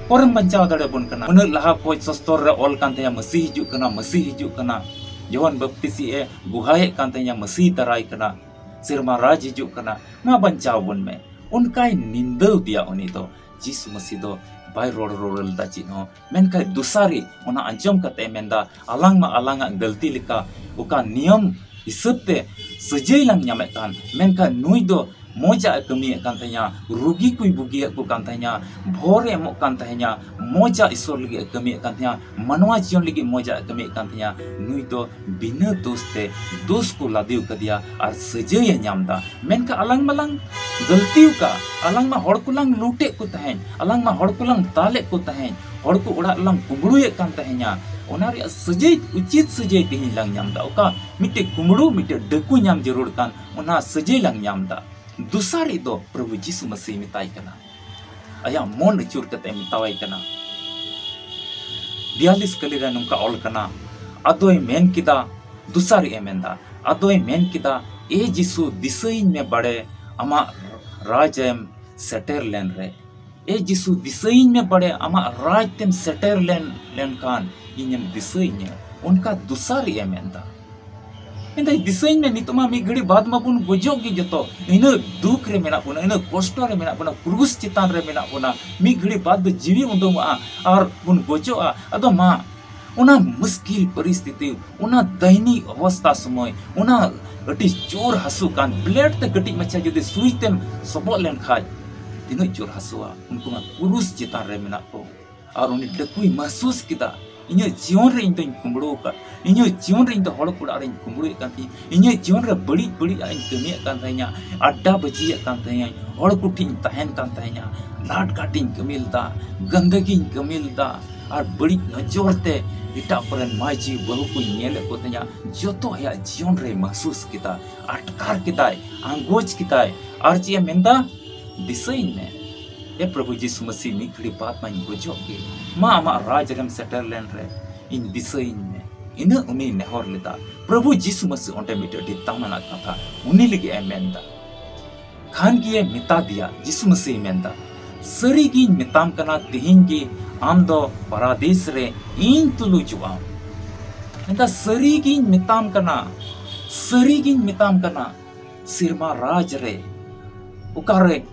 ᱯᱚᱨᱮᱢ ᱵᱟᱧᱪᱟᱣ ᱫᱟᱲᱮᱭᱟᱵᱚᱱ ᱠᱟᱱᱟ᱾ ᱩᱱᱟᱹᱜ ᱞᱟᱦᱟ ᱠᱷᱚᱡ ᱥᱚᱥᱛᱚᱨ ᱨᱮ ᱚᱞ ᱠᱟᱱ ᱛᱟᱦᱮᱸᱭᱟ, "ᱢᱟᱹᱥᱤ ᱦᱤᱡᱩᱜ ᱠᱟᱱᱟ, ᱢᱟᱹᱥᱤ ᱦᱤᱡᱩᱜ ᱠᱟᱱᱟ᱾" ᱡᱚᱦᱚᱱ ᱵᱟᱯᱛᱤᱥᱤ ᱮ ᱜᱩᱦᱟᱭᱮᱫ ᱠᱟᱱ ᱛᱟᱦᱮᱸᱭᱟ, "ᱢᱟᱹᱥᱤ ᱫᱟᱨᱟᱭ ᱠᱟᱱᱟ, ᱥᱮᱨᱢᱟ ᱨᱟᱡᱽ ᱦᱤᱡᱩᱜ ᱠᱟᱱᱟ, ᱢᱟ ᱵᱟᱧᱪᱟᱣ ᱵᱚᱱ ᱢᱮ᱾" ᱚᱱᱠᱟᱭ ᱱᱤᱱᱫᱟᱹᱣ ᱫᱮᱭᱟ ᱩᱱᱤ ᱫᱚ᱾ ᱡᱤᱥᱩ ᱢᱟᱹᱥᱤ ᱫᱚ ᱵᱟᱭ ᱨᱚᱲ ᱨᱩᱣᱟᱹᱲ ᱞᱮᱫᱟ ᱪᱮᱫ ᱦᱚᱸ᱾ ᱢᱮᱱᱠᱷᱟᱱ ᱫᱚᱥᱟᱨᱤ ᱚᱱᱟ ᱟᱸᱡᱚᱢ ᱠᱟᱛᱮ ᱢᱮᱱᱫᱟ, "ᱟᱞᱟᱝ ᱢᱟ ᱟᱞᱟᱝᱟᱜ ᱜᱟᱹᱞᱛᱤ ᱞᱮᱠᱟ ᱚᱠᱟ ᱱᱤᱭᱚᱢ ᱦᱤᱥᱟᱹᱵ ᱛᱮ ᱥᱟᱹᱡᱟᱹᱭ ᱞᱟᱝ ᱧᱟᱢᱮᱫ ᱠᱟᱱ, ᱢᱮᱱᱠᱷᱟᱱ ᱱᱩᱭ ᱫᱚ ᱢᱚᱡᱟᱜ ᱮ ᱠᱟᱹᱢᱤᱭᱮᱫ ᱠᱟᱱ ᱛᱟᱦᱮᱸᱭᱟ, ᱨᱩᱜᱤ ᱠᱚᱭ ᱵᱩᱜᱤᱭᱮᱫ ᱠᱚ ᱠᱟᱱ ᱛᱟᱦᱮᱸᱭᱟ, ᱵᱷᱚᱨ ᱮ ᱮᱢᱚᱜ ᱠᱟᱱ ᱛᱟᱦᱮᱸᱭᱟ, ᱢᱚᱡᱟᱜ ᱤᱥᱚᱨ ᱞᱟᱹᱜᱤᱫ ᱮ ᱠᱟᱹᱢᱤᱭᱮᱫ ᱠᱟᱱ ᱛᱟᱦᱮᱸᱭᱟ, ᱢᱟᱱᱣᱟ ᱡᱤᱭᱚᱱ ᱞᱟᱹᱜᱤᱫ ᱢᱚᱡᱟᱜ ᱮ ᱠᱟᱹᱢᱤᱭᱮᱫ ᱠᱟᱱ ᱛᱟᱦᱮᱸᱭᱟ᱾ ᱱᱩᱭ ᱫᱚ ᱵᱤᱱᱟᱹ ᱫᱳᱥ ᱛᱮ ᱫᱳᱥ ᱠᱚ ᱞᱟᱫᱮᱣ ᱠᱟᱫᱮᱭᱟ ᱟᱨ ᱥᱟᱹᱡᱟᱹᱭ ᱮ ᱧᱟᱢ ᱫᱟ᱾ ᱢᱮᱱᱠᱷᱟᱱ ᱟᱞᱟᱝ ᱢᱟᱞᱟᱝ ᱜᱟᱹᱞᱛᱤ ᱟᱠᱟᱫ, ᱟᱞᱟᱝ ᱢᱟ ᱦᱚᱲ ᱠᱚᱞᱟᱝ ᱞᱩᱴᱮᱫ ᱠᱚ ᱛᱟᱦᱮᱸᱫ, ᱟᱞᱟᱝ ᱢᱟ ᱦᱚᱲ ᱠᱚᱞᱟᱝ ᱫᱟᱞᱮᱫ ᱠᱚ ᱛᱟᱦᱮᱸᱫ, ᱦᱚᱲ ᱠᱚ ᱚᱲᱟᱜ ᱨᱮᱞᱟᱝ ᱠᱩᱢᱵᱽᱲᱩᱭᱮᱫ ᱠᱟᱱ ᱛᱟᱦᱮᱸᱧᱟ᱾ ᱚᱱᱟ ᱨᱮᱭᱟᱜ ᱥᱟᱹᱡᱟᱹᱭ, ᱩᱪᱤᱛ ᱥᱟᱹᱡᱟᱹᱭ ᱛᱮᱦᱮᱧ ᱞᱟᱝ ᱧᱟᱢ ᱫᱟ᱾ ᱚᱠᱟ ᱢᱤᱫᱴᱮᱡ ᱠᱩᱢᱵᱽᱲᱩ, ᱢᱤᱫᱴᱮᱡ ᱰᱟᱹᱠᱩ ᱧᱟᱢ ᱡᱟᱹᱨᱩᱲ ᱠᱟᱱ, ᱚᱱᱟ ᱥᱟᱹᱡᱟᱹᱭ ᱞᱟᱝ ᱧᱟᱢ ᱫᱟ᱾ ᱫᱚᱥᱟᱨᱤᱡ ᱫᱚ ᱯᱨᱚᱵᱷᱩ ᱡᱤᱥᱩ ᱢᱟᱹᱥᱤ ᱢᱮᱛᱟᱭ ᱠᱟᱱᱟ, ᱟᱭᱟᱜ ᱢᱚᱱ ᱟᱹᱪᱩᱨ ᱠᱟᱛᱮ ᱢᱮᱛᱟᱣᱟᱭ ᱠᱟᱱᱟ᱾ ᱵᱤᱭᱟᱞᱤᱥ ᱠᱟᱹᱞᱤ ᱨᱮ ᱱᱚᱝᱠᱟ ᱚᱞ ᱠᱟᱱᱟ, ᱟᱫᱚᱭ ᱢᱮᱱ ᱠᱮᱫᱟ, ᱫᱚᱥᱟᱨᱤᱡ ᱮ ᱢᱮᱱᱫᱟ, ᱟᱫᱚᱭ ᱢᱮᱱ ᱠᱮᱫᱟ, ᱮ ᱡᱤᱥᱩ, ᱫᱤᱥᱟᱹᱭᱤᱧ ᱢᱮ ᱵᱟᱲᱮ, ᱟᱢᱟᱜ ᱨᱟᱡᱽ ᱮᱢ ᱥᱮᱴᱮᱨ ᱞᱮᱱ ᱨᱮ᱾ ᱮ ᱡᱤᱥᱩ, ᱫᱤᱥᱟᱹᱭᱤᱧ ᱢᱮ ᱵᱟᱲᱮ, ᱟᱢᱟᱜ ᱨᱟᱡᱽ ᱛᱮᱢ ᱥᱮᱴᱮᱨ ᱞᱮᱱ ᱞᱮᱱᱠᱷᱟᱱ ᱤᱧᱮᱢ ᱫᱤᱥᱟᱹᱭᱤᱧᱟ᱾ ᱚᱱᱠᱟ ᱫᱚᱥᱟᱨᱤᱡ ᱮ ᱢᱮᱱᱫᱟ᱾ ᱢᱮᱱᱫᱟᱭ, ᱫᱤᱥᱟᱹᱭᱤᱧ ᱢᱮ, ᱱᱤᱛᱚᱜ ᱢᱟ ᱢᱤᱫ ᱜᱷᱟᱹᱲᱤ ᱵᱟᱫ ᱢᱟᱵᱚᱱ ᱜᱚᱡᱚᱜ ᱜᱮ ᱡᱚᱛᱚ᱾ ᱤᱱᱟᱹᱜ ᱫᱩᱠ ᱨᱮ ᱢᱮᱱᱟᱜ ᱵᱚᱱᱟ, ᱤᱱᱟᱹᱜ ᱠᱚᱥᱴᱚ ᱨᱮ ᱢᱮᱱᱟᱜ ᱵᱚᱱᱟ, ᱠᱨᱩᱥ ᱪᱮᱛᱟᱱ ᱨᱮ ᱢᱮᱱᱟᱜ ᱵᱚᱱᱟ᱾ ᱢᱤᱫ ᱜᱷᱟᱹᱲᱤ ᱵᱟᱫ ᱫᱚ ᱡᱤᱣᱤ ᱩᱰᱩᱝᱚᱜᱼᱟ ᱟᱨ ᱵᱚᱱ ᱜᱚᱡᱚᱜᱼᱟ᱾ ᱟᱫᱚ ᱢᱟ, ᱚᱱᱟ ᱢᱩᱥᱠᱤᱞ ᱯᱚᱨᱤᱥᱛᱷᱤᱛᱤ, ᱚᱱᱟ ᱫᱟᱭᱱᱤᱠ ᱚᱵᱚᱥᱛᱟ ᱥᱚᱢᱚᱭ, ᱚᱱᱟ ᱟᱹᱰᱤ ᱡᱳᱨ ᱦᱟᱹᱥᱩ ᱠᱟᱱ, ᱵᱞᱮᱰ ᱛᱮ ᱠᱟᱹᱴᱤᱡ ᱢᱟᱪᱷᱟ ᱡᱩᱫᱤ ᱥᱩᱭ ᱛᱮᱢ ᱥᱚᱵᱚᱜ ᱞᱮᱱᱠᱷᱟᱡ, ᱛᱤᱱᱟᱹᱜ ᱡᱳᱨ ᱦᱟᱹᱥᱩᱣᱟ᱾ ᱩᱱᱠᱩ ᱢᱟ ᱠᱨᱩᱥ ᱪᱮᱛᱟᱱ ᱨᱮ ᱢᱮᱱᱟᱜ ᱠᱚ᱾ ᱟᱨ ᱩᱱᱤ ᱰᱟᱹᱠᱩᱭ ᱢᱟᱦᱥᱩᱥ ᱠᱮᱫᱟ, ᱤᱧᱟᱹᱜ ᱡᱤᱭᱚᱱ ᱨᱮ ᱤᱧ ᱫᱚᱧ ᱠᱩᱢᱵᱽᱲᱩ ᱟᱠᱟᱫ, ᱤᱧᱟᱹᱜ ᱡᱤᱭᱚᱱ ᱨᱮ ᱤᱧ ᱫᱚ ᱦᱚᱲ ᱠᱚ ᱚᱲᱟᱜ ᱨᱮᱧ ᱠᱩᱢᱵᱽᱲᱩᱭᱮᱫ ᱠᱟᱱ ᱛᱤᱧ, ᱤᱧᱟᱹᱜ ᱡᱤᱭᱚᱱ ᱨᱮ ᱵᱟᱹᱲᱤᱡ ᱵᱟᱹᱲᱤᱡ ᱟᱜ ᱤᱧ ᱠᱟᱹᱢᱤᱭᱮᱫ ᱠᱟᱱ ᱛᱟᱦᱮᱸᱧᱟ, ᱟᱰᱰᱟ ᱵᱟᱹᱡᱤᱭᱮᱫ ᱠᱟᱱ ᱛᱟᱦᱮᱸᱧᱟ, ᱦᱚᱲ ᱠᱚᱴᱷᱮᱱ ᱤᱧ ᱛᱟᱦᱮᱱ ᱠᱟᱱ ᱛᱟᱦᱮᱸᱧᱟ, ᱞᱟᱴ ᱜᱷᱟᱴ ᱤᱧ ᱠᱟᱹᱢᱤ ᱞᱮᱫᱟ, ᱜᱟᱱᱫᱟᱹᱜᱤᱧ ᱠᱟᱹᱢᱤ ᱞᱮᱫᱟ, ᱟᱨ ᱵᱟᱹᱲᱤᱡ ᱱᱚᱡᱚᱨ ᱛᱮ ᱮᱴᱟᱜ ᱠᱚᱨᱮᱱ ᱢᱟᱹᱭ ᱡᱤᱣᱤ ᱵᱟᱹᱦᱩ ᱠᱚᱧ ᱧᱮᱞᱮᱫ ᱠᱚ ᱛᱟᱦᱮᱸᱧᱟ᱾ ᱡᱚᱛᱚ ᱟᱭᱟᱜ ᱡᱤᱭᱚᱱ ᱨᱮᱭ ᱢᱟᱦᱥᱩᱥ ᱠᱮᱫᱟ, ᱟᱴᱠᱟᱨ ᱠᱮᱫᱟᱭ, ᱟᱸᱜᱚᱪ ᱠᱮᱫᱟᱭ᱾ ᱟᱨ ᱪᱮᱫ ᱮ ᱢᱮᱱᱫᱟ? ᱫᱤᱥᱟᱹᱭᱤᱧ ᱢᱮ᱾ ᱮ ᱯᱨᱚᱵᱷᱩ ᱡᱤᱥᱩ ᱢᱟᱹᱥᱤ, ᱢᱤᱫ ᱜᱷᱟᱹᱲᱤ ᱵᱟᱫ ᱢᱟᱧ ᱜᱚᱡᱚᱜ ᱜᱮ᱾ ᱢᱟ, ᱟᱢᱟᱜ ᱨᱟᱡᱽ ᱨᱮᱢ ᱥᱮᱴᱮᱨ ᱞᱮᱱ ᱨᱮ ᱤᱧ ᱫᱤᱥᱟᱹᱭᱤᱧ ᱢᱮ᱾ ᱤᱱᱟᱹᱜ ᱩᱱᱤᱭ ᱱᱮᱦᱚᱨ ᱞᱮᱫᱟ᱾ ᱯᱨᱚᱵᱷᱩ ᱡᱤᱥᱩ ᱢᱟᱹᱥᱤ ᱚᱸᱰᱮ ᱢᱤᱫᱴᱮᱡ ᱟᱹᱰᱤ ᱫᱟᱢᱟᱱᱟᱜ ᱠᱟᱛᱷᱟ ᱩᱱᱤ ᱞᱟᱹᱜᱤᱫ ᱮ ᱢᱮᱱᱫᱟ᱾ ᱠᱷᱟᱱ ᱜᱮᱭᱮ ᱢᱮᱛᱟ ᱫᱮᱭᱟ, ᱡᱤᱥᱩ ᱢᱟᱹᱥᱤᱭ ᱢᱮᱱᱫᱟ, ᱥᱟᱹᱨᱤ ᱜᱤᱧ ᱢᱮᱛᱟᱢ ᱠᱟᱱᱟ, ᱛᱮᱦᱮᱧ ᱜᱮ ᱟᱢ ᱫᱚ ᱯᱟᱨᱟᱫᱤᱥ ᱨᱮ ᱤᱧ ᱛᱩᱞᱩᱡᱚᱜ ᱟᱢ᱾ ᱢᱮᱱᱫᱟ, ᱥᱟᱹᱨᱤ ᱜᱤᱧ ᱢᱮᱛᱟᱢ ᱠᱟᱱᱟ, ᱥᱟᱹᱨᱤ ᱜᱤᱧ ᱢᱮᱛᱟᱢ ᱠᱟᱱᱟ, ᱥᱮᱨᱢᱟ ᱨᱟᱡᱽ ᱨᱮ ᱚᱠᱟᱨᱮ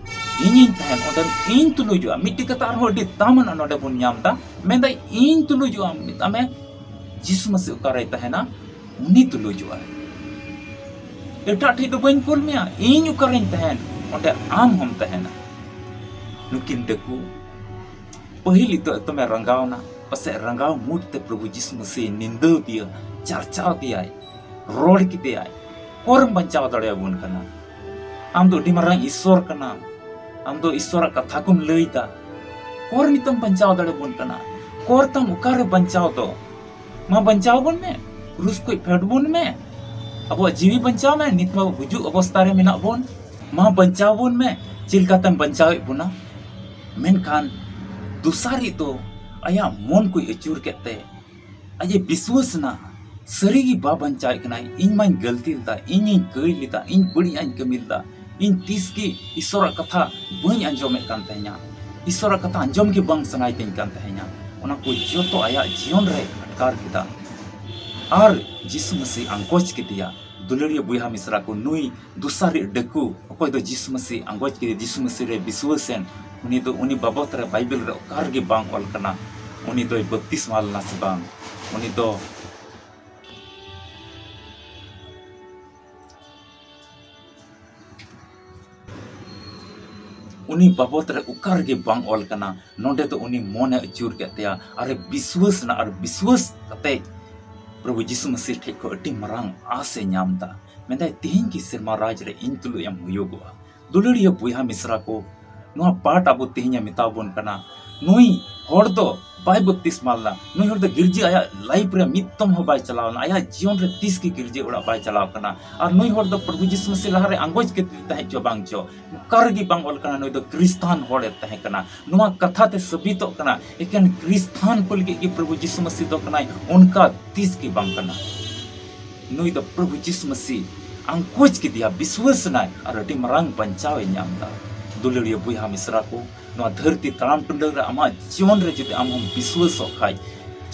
ᱤᱧᱤᱧ ᱛᱟᱦᱮᱱ, ᱚᱸᱰᱮ ᱤᱧ ᱛᱩᱞᱩᱡᱚᱜᱼᱟ᱾ ᱢᱤᱫᱴᱤᱡ ᱠᱟᱛᱷᱟ ᱟᱨᱦᱚᱸ ᱟᱹᱰᱤ ᱫᱟᱢᱟᱱᱟᱜ ᱱᱚᱰᱮ ᱵᱚᱱ ᱧᱟᱢ ᱮᱫᱟ, ᱢᱮᱱᱫᱟᱭ, ᱤᱧ ᱛᱩᱞᱩᱡᱚᱜᱼᱟ᱾ ᱢᱮᱛᱟᱜ ᱢᱮ, ᱡᱤᱥᱩ ᱢᱟᱹᱥᱤ ᱚᱠᱟᱨᱮᱭ ᱛᱟᱦᱮᱱᱟ, ᱩᱱᱤ ᱛᱩᱞᱩᱡᱚᱜᱼᱟ᱾ ᱮᱴᱟᱜ ᱴᱷᱮᱡ ᱫᱚ ᱵᱟᱹᱧ ᱠᱩᱞ ᱢᱮᱭᱟ, ᱤᱧ ᱚᱠᱟᱨᱮᱧ ᱛᱟᱦᱮᱱ, ᱚᱸᱰᱮ ᱟᱢ ᱦᱚᱸᱢ ᱛᱟᱦᱮᱱᱟ᱾ ᱱᱩᱠᱤᱱ ᱰᱟᱹᱠᱩ ᱯᱟᱹᱦᱤᱞ ᱫᱚ ᱮᱠᱫᱚᱢᱮ ᱨᱟᱸᱜᱟᱣᱱᱟ, ᱯᱟᱥᱮᱡ ᱨᱟᱸᱜᱟᱣ ᱢᱩᱰ ᱛᱮ ᱯᱨᱚᱵᱷᱩ ᱡᱤᱥᱩ ᱢᱟᱹᱥᱤ ᱱᱤᱸᱫᱟᱹᱣ ᱫᱤᱭᱟ, ᱪᱟᱨᱪᱟᱣ ᱫᱤᱭᱟᱭ, ᱨᱚᱲ ᱠᱮᱫᱮᱭᱟᱭ, ᱚᱠᱚᱨᱮᱢ ᱵᱟᱧᱪᱟᱣ ᱫᱟᱲᱮᱭᱟᱵᱚᱱ ᱠᱟᱱᱟ? ᱟᱢ ᱫᱚ ᱟᱹᱰᱤ ᱢᱟᱨᱟᱝ ᱤᱥᱥᱚᱨ ᱠᱟᱱᱟᱢ, ᱟᱢ ᱫᱚ ᱤᱥᱥᱚᱨᱟᱜ ᱠᱟᱛᱷᱟ ᱠᱚᱢ ᱞᱟᱹᱭ ᱮᱫᱟ, ᱚᱠᱚᱨ ᱱᱤᱛᱚᱜ ᱮᱢ ᱵᱟᱧᱪᱟᱣ ᱫᱟᱲᱮᱭᱟᱵᱚᱱ ᱠᱟᱱᱟ? ᱚᱠᱚᱨ ᱛᱟᱢ ᱚᱠᱟᱨᱮ ᱵᱟᱧᱪᱟᱣ ᱫᱚ? ᱢᱟ ᱵᱟᱧᱪᱟᱣ ᱵᱚᱱ ᱢᱮ, ᱠᱨᱩᱥ ᱠᱷᱚᱡ ᱯᱷᱮᱰ ᱵᱚᱱ ᱢᱮ, ᱟᱵᱚᱣᱟᱜ ᱡᱤᱣᱤ ᱵᱟᱧᱪᱟᱣ ᱢᱮ, ᱱᱤᱛ ᱢᱟ ᱜᱩᱡᱩᱜ ᱚᱵᱚᱥᱛᱟ ᱨᱮ ᱢᱮᱱᱟᱜ ᱵᱚᱱ, ᱢᱟ ᱵᱟᱧᱪᱟᱣ ᱵᱚᱱ ᱢᱮ, ᱪᱮᱫ ᱞᱮᱠᱟᱛᱮᱢ ᱵᱟᱧᱪᱟᱣᱮᱫ ᱵᱚᱱᱟ? ᱢᱮᱱᱠᱷᱟᱱ ᱫᱚᱥᱟᱨᱤᱡ ᱫᱚ ᱟᱭᱟᱜ ᱢᱚᱱ ᱠᱚᱭ ᱟᱹᱪᱩᱨ ᱠᱮᱫ ᱛᱮ, ᱟᱡ ᱮ ᱵᱤᱥᱣᱟᱹᱥ ᱮᱱᱟ, ᱥᱟᱹᱨᱤ ᱜᱮ ᱵᱟᱵᱟᱧᱪᱟᱣᱮᱫ ᱠᱟᱱᱟᱭ᱾ ᱤᱧ ᱢᱟᱧ ᱜᱟᱹᱞᱛᱤ ᱞᱮᱫᱟ, ᱤᱧᱤᱧ ᱠᱟᱹᱭ ᱞᱮᱫᱟ, ᱤᱧ ᱵᱟᱹᱲᱤᱡ ᱟᱜ ᱤᱧ ᱠᱟᱹᱢᱤ ᱞᱮᱫᱟ᱾ ᱤᱧ ᱛᱤᱥ ᱜᱮ ᱤᱥᱚᱨᱟᱜ ᱠᱟᱛᱷᱟ ᱵᱟᱹᱧ ᱟᱸᱡᱚᱢᱮᱫ ᱠᱟᱱ ᱛᱟᱦᱮᱸᱧᱟ, ᱤᱥᱚᱨᱟᱜ ᱠᱟᱛᱷᱟ ᱟᱸᱡᱚᱢ ᱜᱮ ᱵᱟᱝ ᱥᱟᱱᱟᱭ ᱛᱤᱧ ᱠᱟᱱ ᱛᱟᱦᱮᱸᱧᱟ᱾ ᱚᱱᱟ ᱠᱚ ᱡᱚᱛᱚ ᱟᱭᱟᱜ ᱡᱤᱭᱚᱱ ᱨᱮ ᱟᱴᱠᱟᱨ ᱠᱮᱫᱟ᱾ ᱟᱨ ᱡᱤᱥᱩ ᱢᱟᱹᱥᱤ ᱟᱸᱜᱚᱪ ᱠᱮᱫᱮᱭᱟ᱾ ᱫᱩᱞᱟᱹᱲᱤᱭᱟᱹ ᱵᱚᱭᱦᱟ ᱢᱤᱥᱨᱟ ᱠᱚ, ᱱᱩᱭ ᱫᱚᱥᱟᱨᱤᱡ ᱰᱟᱹᱠᱩ, ᱚᱠᱚᱭ ᱫᱚ ᱡᱤᱥᱩ ᱢᱟᱹᱥᱤ ᱟᱸᱜᱚᱪ ᱠᱮᱫᱮ, ᱡᱤᱥᱩ ᱢᱟᱹᱥᱤ ᱨᱮ ᱵᱤᱥᱣᱟᱹᱥ ᱮᱱ, ᱩᱱᱤ ᱫᱚ, ᱩᱱᱤ ᱵᱟᱵᱚᱛ ᱨᱮ ᱵᱟᱭᱵᱮᱞ ᱨᱮ ᱚᱠᱟ ᱨᱮᱜᱮ ᱵᱟᱝ ᱚᱞ ᱠᱟᱱᱟ ᱩᱱᱤ ᱫᱚᱭ ᱵᱟᱯᱛᱤᱥᱢᱟ ᱞᱮᱱᱟ ᱥᱮ ᱵᱟᱝ᱾ ᱩᱱᱤ ᱫᱚ ᱩᱱᱤ ᱵᱟᱵᱚᱛ ᱨᱮ ᱚᱠᱟ ᱨᱮᱜᱮ ᱵᱟᱝ ᱚᱞ ᱠᱟᱱᱟ᱾ ᱱᱚᱰᱮ ᱫᱚ ᱩᱱᱤ ᱢᱚᱱᱮ ᱟᱹᱪᱩᱨ ᱠᱮᱫ ᱛᱟᱭᱟ ᱟᱨᱮ ᱵᱤᱥᱣᱟᱹᱥ ᱮᱱᱟ, ᱟᱨ ᱵᱤᱥᱣᱟᱹᱥ ᱠᱟᱛᱮ ᱯᱨᱚᱵᱷᱩ ᱡᱤᱥᱩ ᱢᱟᱹᱥᱤ ᱴᱷᱮᱡ ᱠᱷᱚᱱ ᱟᱹᱰᱤ ᱢᱟᱨᱟᱝ ᱟᱸᱥ ᱮ ᱧᱟᱢ ᱮᱫᱟ᱾ ᱢᱮᱱᱫᱟᱭ, "ᱛᱮᱦᱮᱧ ᱠᱤ ᱥᱮᱨᱢᱟ ᱨᱟᱡᱽ ᱨᱮ ᱤᱧ ᱛᱩᱞᱩᱡ ᱮᱢ ᱦᱩᱭᱩᱜᱚᱜᱼᱟ?" ᱫᱩᱞᱟᱹᱲᱤᱭᱟᱹ ᱵᱚᱭᱦᱟ ᱢᱤᱥᱨᱟ ᱠᱚ, ᱱᱚᱣᱟ ᱯᱟᱴ ᱟᱵᱚ ᱛᱮᱦᱮᱧ ᱮ ᱢᱮᱛᱟ ᱵᱚᱱ ᱠᱟᱱᱟ᱾ ᱱᱩᱭ ᱦᱚᱲ ᱫᱚ ᱵᱟᱭ ᱵᱟᱯᱛᱤᱥᱢᱟ ᱞᱮᱱᱟ᱾ ᱱᱩᱭ ᱦᱚᱲ ᱫᱚ ᱜᱤᱨᱡᱟᱹ ᱟᱭᱟᱜ ᱞᱟᱭᱤᱯᱷ ᱨᱮ ᱢᱤᱫ ᱫᱚᱢ ᱦᱚᱸ ᱵᱟᱭ ᱪᱟᱞᱟᱣ ᱞᱮᱱᱟ᱾ ᱟᱭᱟᱜ ᱡᱤᱭᱚᱱ ᱨᱮ ᱛᱤᱥ ᱜᱮ ᱜᱤᱨᱡᱟᱹ ᱚᱲᱟᱜ ᱵᱟᱭ ᱪᱟᱞᱟᱣ ᱠᱟᱱᱟ᱾ ᱟᱨ ᱱᱩᱭ ᱦᱚᱲ ᱫᱚ ᱯᱨᱚᱵᱷᱩ ᱡᱤᱥᱩ ᱢᱟᱹᱥᱤ ᱞᱟᱦᱟᱨᱮ ᱟᱸᱜᱚᱪ ᱠᱮᱫᱮ ᱛᱟᱦᱮᱸ ᱪᱚ ᱵᱟᱝ ᱪᱚ, ᱚᱠᱟ ᱨᱮᱜᱮ ᱵᱟᱝ ᱚᱞ ᱠᱟᱱᱟ ᱱᱩᱭ ᱫᱚ ᱠᱨᱤᱥᱛᱟᱱ ᱦᱚᱲ ᱮ ᱛᱟᱦᱮᱸ ᱠᱟᱱᱟ᱾ ᱱᱚᱣᱟ ᱠᱟᱛᱷᱟ ᱛᱮ ᱥᱟᱹᱵᱤᱛᱚᱜ ᱠᱟᱱᱟ ᱮᱠᱮᱱ ᱠᱨᱤᱥᱛᱟᱱ ᱠᱚ ᱞᱟᱹᱜᱤᱫ ᱜᱮ ᱯᱨᱚᱵᱷᱩ ᱡᱤᱥᱩ ᱢᱟᱹᱥᱤ ᱫᱚ ᱠᱟᱱᱟᱭ, ᱚᱱᱠᱟ ᱛᱤᱥ ᱜᱮ ᱵᱟᱝ ᱠᱟᱱᱟ᱾ ᱱᱩᱭ ᱫᱚ ᱯᱨᱚᱵᱷᱩ ᱡᱤᱥᱩ ᱢᱟᱹᱥᱤ ᱟᱸᱜᱚᱪ ᱠᱮᱫᱮᱭᱟ, ᱵᱤᱥᱣᱟᱹᱥ ᱮᱱᱟᱭ ᱟᱨ ᱟᱹᱰᱤ ᱢᱟᱨᱟᱝ ᱵᱟᱧᱪᱟᱣ ᱮ ᱧᱟᱢ ᱮᱫᱟ᱾ ᱫᱩᱞᱟᱹᱲᱤᱭᱟᱹ ᱵᱚᱭᱦᱟ ᱢᱤᱥᱨᱟ ᱠᱚ, ᱱᱚᱣᱟ ᱫᱷᱟᱹᱨᱛᱤ ᱛᱟᱲᱟᱢ ᱴᱩᱰᱟᱹᱝ ᱨᱮ ᱟᱢᱟᱜ ᱡᱤᱭᱚᱱ ᱨᱮ ᱡᱩᱫᱤ ᱟᱢ ᱦᱚᱸᱢ ᱵᱤᱥᱣᱟᱹᱥᱚᱜ ᱠᱷᱟᱡ,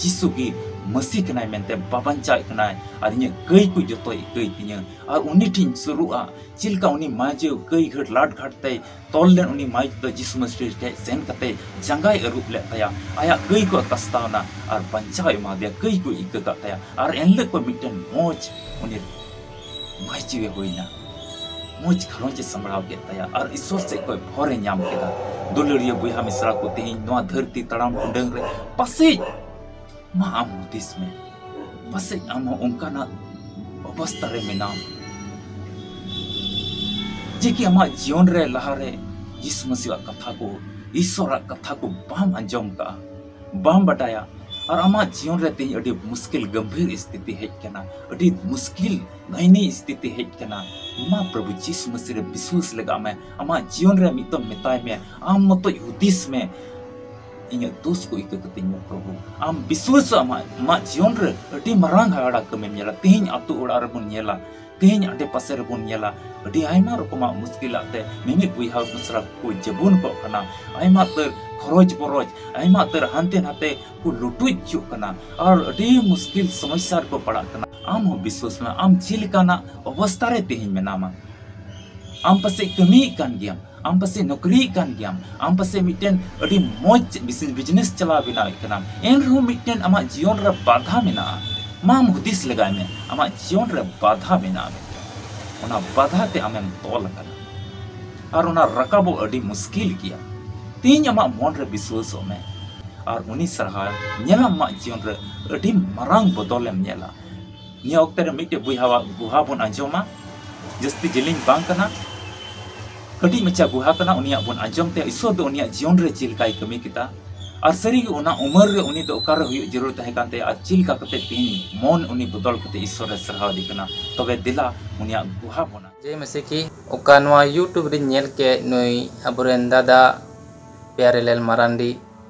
ᱡᱤᱥᱩ ᱜᱮ ᱢᱟᱹᱥᱤ ᱠᱟᱱᱟᱭ ᱢᱮᱱᱛᱮ, ᱵᱟᱵᱟᱧᱪᱟᱣᱮᱫ ᱠᱟᱱᱟᱭ ᱟᱨ ᱤᱧᱟᱹᱜ ᱠᱟᱹᱭ ᱠᱚ ᱡᱚᱛᱚᱭ ᱠᱟᱹᱭ ᱛᱤᱧᱟᱹ, ᱟᱨ ᱩᱱᱤ ᱴᱷᱮᱱ ᱤᱧ ᱥᱩᱨᱩᱜᱼᱟ᱾ ᱪᱮᱫ ᱞᱮᱠᱟ ᱩᱱᱤ ᱢᱟᱹᱭ ᱡᱮ ᱠᱟᱹᱭ ᱜᱷᱟᱹᱴ ᱞᱟᱴ ᱜᱷᱟᱴ ᱛᱮᱭ ᱛᱚᱞ ᱞᱮᱱ, ᱩᱱᱤ ᱢᱟᱹᱭ ᱫᱚ ᱡᱤᱥᱩ ᱢᱟᱹᱥᱤ ᱴᱷᱮᱡ ᱥᱮᱱ ᱠᱟᱛᱮ ᱡᱟᱸᱜᱟᱭ ᱟᱹᱨᱩᱵ ᱞᱮᱫ ᱛᱟᱭᱟ, ᱟᱭᱟᱜ ᱠᱟᱹᱭ ᱠᱚ ᱠᱟᱥᱛᱟᱣ ᱮᱱᱟ ᱟᱨ ᱵᱟᱧᱪᱟᱣ ᱮᱢᱟ ᱫᱮᱭᱟ, ᱠᱟᱹᱭ ᱠᱚ ᱤᱠᱟᱹ ᱠᱟᱜ ᱛᱟᱭᱟ᱾ ᱟᱨ ᱮᱱᱦᱤᱞᱳᱜ ᱠᱷᱚᱱ ᱢᱤᱫᱴᱮᱱ ᱢᱚᱡᱽ ᱩᱱᱤ ᱢᱟᱹᱭ ᱡᱤᱣᱤ ᱦᱩᱭᱱᱟ, ᱢᱚᱡᱽ ᱜᱷᱟᱨᱚᱸᱡᱽ ᱮ ᱥᱟᱢᱵᱲᱟᱣ ᱠᱮᱫ ᱛᱟᱭᱟ ᱟᱨ ᱤᱥᱚᱨ ᱥᱮᱫ ᱠᱷᱚᱱ ᱵᱷᱚᱨ ᱮ ᱧᱟᱢ ᱠᱮᱫᱟ᱾ ᱫᱩᱞᱟᱹᱲᱤᱭᱟᱹ ᱵᱚᱭᱦᱟ ᱢᱤᱥᱨᱟ ᱠᱚ, ᱛᱮᱦᱮᱧ ᱱᱚᱣᱟ ᱫᱷᱟᱹᱨᱛᱤ ᱛᱟᱲᱟᱢ ᱴᱩᱰᱟᱹᱝ ᱨᱮ ᱯᱟᱥᱮᱡ ᱢᱟ ᱟᱢ ᱦᱩᱫᱤᱥ ᱢᱮ, ᱯᱟᱥᱮᱡ ᱟᱢ ᱦᱚᱸ ᱚᱱᱠᱟᱱᱟᱜ ᱚᱵᱚᱥᱛᱟ ᱨᱮ ᱢᱮᱱᱟᱢ, ᱡᱮ ᱠᱤ ᱟᱢᱟᱜ ᱡᱤᱭᱚᱱ ᱨᱮ ᱞᱟᱦᱟᱨᱮ ᱡᱤᱥᱩ ᱢᱟᱹᱥᱤᱭᱟᱜ ᱠᱟᱛᱷᱟ ᱠᱚ, ᱤᱥᱚᱨᱟᱜ ᱠᱟᱛᱷᱟ ᱠᱚ ᱵᱟᱢ ᱟᱸᱡᱚᱢ ᱠᱟᱜᱼᱟ, ᱵᱟᱢ ᱵᱟᱰᱟᱭᱟ᱾ ᱟᱨ ᱟᱢᱟᱜ ᱡᱤᱭᱚᱱ ᱨᱮ ᱛᱮᱦᱮᱧ ᱟᱹᱰᱤ ᱢᱩᱥᱠᱤᱞ ᱜᱟᱢᱵᱷᱤᱨ ᱥᱛᱷᱤᱛᱤ ᱦᱮᱡ ᱠᱟᱱᱟ, ᱟᱹᱰᱤ ᱢᱩᱥᱠᱤᱞ ᱫᱟᱭᱱᱤ ᱥᱛᱷᱤᱛᱤ ᱦᱮᱡ ᱠᱟᱱᱟ᱾ ᱢᱟ ᱯᱨᱚᱵᱷᱩ ᱡᱤᱥᱩ ᱢᱟᱹᱥᱤ ᱨᱮ ᱵᱤᱥᱣᱟᱥ ᱞᱟᱜᱟᱣ ᱢᱮ, ᱟᱢᱟᱜ ᱡᱤᱭᱚᱱ ᱨᱮ ᱢᱤᱫ ᱫᱚᱢ ᱢᱮᱛᱟᱭ ᱢᱮ, ᱟᱢ ᱢᱚᱛᱚᱡ ᱦᱩᱫᱤᱥ ᱢᱮ, ᱤᱧᱟᱹᱜ ᱫᱳᱥ ᱠᱚ ᱤᱠᱟᱹ ᱠᱟᱛᱮᱧ ᱢᱮ ᱯᱨᱚᱵᱷᱩ᱾ ᱟᱢ ᱵᱤᱥᱣᱟᱹᱥ ᱟᱢᱟᱜ, ᱟᱢᱟᱜ ᱡᱤᱭᱚᱱ ᱨᱮ ᱟᱹᱰᱤ ᱢᱟᱨᱟᱝ ᱦᱟᱦᱟᱲᱟ ᱠᱟᱹᱢᱤᱢ ᱧᱮᱞᱟ᱾ ᱛᱮᱦᱮᱧ ᱟᱹᱛᱩ ᱚᱲᱟᱜ ᱨᱮᱵᱚᱱ ᱧᱮᱞᱟ, ᱛᱮᱦᱮᱧ ᱟᱰᱮ ᱯᱟᱥᱮ ᱨᱮᱵᱚᱱ ᱧᱮᱞᱟ, ᱟᱹᱰᱤ ᱟᱭᱢᱟ ᱨᱚᱠᱚᱢᱟᱜ ᱢᱩᱥᱠᱤᱞᱟᱜ ᱛᱮ ᱢᱤᱢᱤᱫ ᱵᱚᱭᱦᱟ ᱢᱤᱥᱨᱟ ᱠᱚ ᱡᱟᱹᱵᱩᱱ ᱠᱚᱜ ᱠᱟᱱᱟ᱾ ᱟᱭᱢᱟ ᱩᱛᱟᱹᱨ ᱠᱷᱚᱨᱚᱪ ᱵᱚᱨᱚᱪ, ᱟᱭᱢᱟ ᱩᱛᱟᱹᱨ ᱦᱟᱱᱛᱮ ᱱᱟᱛᱮ ᱠᱚ ᱞᱩᱴᱩᱡ ᱦᱚᱪᱚᱜ ᱠᱟᱱᱟ ᱟᱨ ᱟᱹᱰᱤ ᱢᱩᱥᱠᱤᱞ ᱥᱚᱢᱚᱥᱥᱟ ᱨᱮᱠᱚ ᱯᱟᱲᱟᱜ ᱠᱟᱱᱟ᱾ ᱟᱢ ᱦᱚᱸ ᱵᱤᱥᱣᱟᱹᱥ ᱢᱮ, ᱟᱢ ᱪᱮᱫ ᱞᱮᱠᱟᱱᱟᱜ ᱚᱵᱚᱥᱛᱟ ᱨᱮ ᱛᱮᱦᱮᱧ ᱢᱮᱱᱟᱢᱟ᱾ ᱟᱢ ᱯᱟᱥᱮᱡ ᱠᱟᱹᱢᱤᱭᱮᱫ ᱠᱟᱱ ᱜᱮᱭᱟᱢ, ᱟᱢ ᱯᱟᱥᱮᱡ ᱱᱚᱠᱨᱤᱭᱮᱫ ᱠᱟᱱ ᱜᱮᱭᱟᱢ, ᱟᱢ ᱯᱟᱥᱮᱡ ᱢᱤᱫᱴᱮᱱ ᱟᱹᱰᱤ ᱢᱚᱡᱽ ᱵᱤᱡᱽ-, ᱵᱤᱡᱽᱱᱮᱥ ᱪᱟᱞᱟᱣ ᱵᱮᱱᱟᱣᱮᱫ ᱠᱟᱱᱟᱢ, ᱮᱱ ᱨᱮᱦᱚᱸ ᱢᱤᱫᱴᱮᱱ ᱟᱢᱟᱜ ᱡᱤᱭᱚᱱ ᱨᱮ ᱵᱟᱫᱷᱟ ᱢᱮᱱᱟᱜᱼᱟ᱾ ᱢᱟᱢ ᱦᱩᱫᱤᱥ ᱞᱮᱜᱟᱭ ᱢᱮ, ᱟᱢᱟᱜ ᱡᱤᱭᱚᱱ ᱨᱮ ᱵᱟᱫᱷᱟ ᱢᱮᱱᱟᱜᱼᱟ ᱢᱤᱫᱴᱮᱱ᱾ ᱚᱱᱟ ᱵᱟᱫᱷᱟ ᱛᱮ ᱟᱢᱮᱢ ᱛᱚᱞ ᱟᱠᱟᱱᱟ ᱟᱨ ᱚᱱᱟ ᱨᱟᱠᱟᱵᱚᱜ ᱟᱹᱰᱤ ᱢᱩᱥᱠᱤᱞ ᱜᱮᱭᱟ᱾ ᱛᱮᱦᱮᱧ ᱟᱢᱟᱜ ᱢᱚᱱ ᱨᱮ ᱵᱤᱥᱣᱟᱹᱥᱚᱜ ᱢᱮ ᱟᱨ ᱩᱱᱤ ᱥᱟᱨᱦᱟᱣ ᱧᱮᱞᱟᱢ, ᱟᱢᱟᱜ ᱡᱤᱭᱚᱱ ᱨᱮ ᱟᱹᱰᱤ ᱢᱟᱨᱟᱝ ᱵᱚᱫᱚᱞᱮᱢ ᱧᱮᱞᱟ᱾ ᱱᱤᱭᱟᱹ ᱚᱠᱛᱮ ᱨᱮ ᱢᱤᱫᱴᱮᱡ ᱵᱚᱭᱦᱟᱣᱟᱜ ᱜᱩᱦᱟ ᱵᱚᱱ ᱟᱸᱡᱚᱢᱟ, ᱡᱟᱹᱥᱛᱤ ᱡᱮᱞᱮᱧ ᱵᱟᱝ ᱠᱟᱱᱟ, ᱠᱟᱹᱴᱤᱡ ᱢᱟᱪᱷᱟ ᱜᱩᱦᱟ ᱠᱟᱱᱟ, ᱩᱱᱤᱭᱟᱜ ᱵᱚᱱ ᱟᱸᱡᱚᱢ ᱛᱮ ᱤᱥᱥᱚᱨ ᱫᱚ ᱩᱱᱤᱭᱟᱜ ᱡᱤᱭᱚᱱ ᱨᱮ ᱪᱮᱫ ᱞᱮᱠᱟᱭ ᱠᱟᱹᱢᱤ ᱠᱮᱫᱟ᱾ ᱟᱨ ᱥᱟᱹᱨᱤᱜᱮ ᱚᱱᱟ ᱩᱢᱮᱨ ᱨᱮ ᱩᱱᱤ ᱫᱚ ᱚᱠᱟᱨᱮ ᱦᱩᱭᱩᱜ ᱡᱟᱹᱨᱩᱲ ᱛᱟᱦᱮᱸ ᱠᱟᱱ ᱛᱟᱭᱟ ᱟᱨ ᱪᱮᱫ ᱞᱮᱠᱟ ᱠᱟᱛᱮ ᱛᱮᱦᱮᱧ ᱢᱚᱱ ᱩᱱᱤ ᱵᱚᱫᱚᱞ ᱠᱟᱛᱮ ᱤᱥᱥᱚᱨ ᱮ ᱥᱟᱨᱦᱟᱣ ᱮᱫᱮ ᱠᱟᱱᱟ᱾ ᱛᱚᱵᱮ ᱫᱮᱞᱟ ᱩᱱᱤᱭᱟᱜ ᱜᱩᱦᱟ ᱵᱚᱱ ᱡᱮᱭ ᱢᱟᱥᱤ ᱠᱤ, ᱚᱠᱟ ᱱᱚᱣᱟ YouTube ᱨᱮᱧ ᱧᱮᱞ ᱠᱮᱫ ᱱᱩᱭ ᱟᱵᱚᱨᱮᱱ ᱫᱟᱫᱟ ᱯᱮᱭᱟᱨᱮᱞᱟᱞ ᱢᱟᱨᱟᱱᱰᱤ,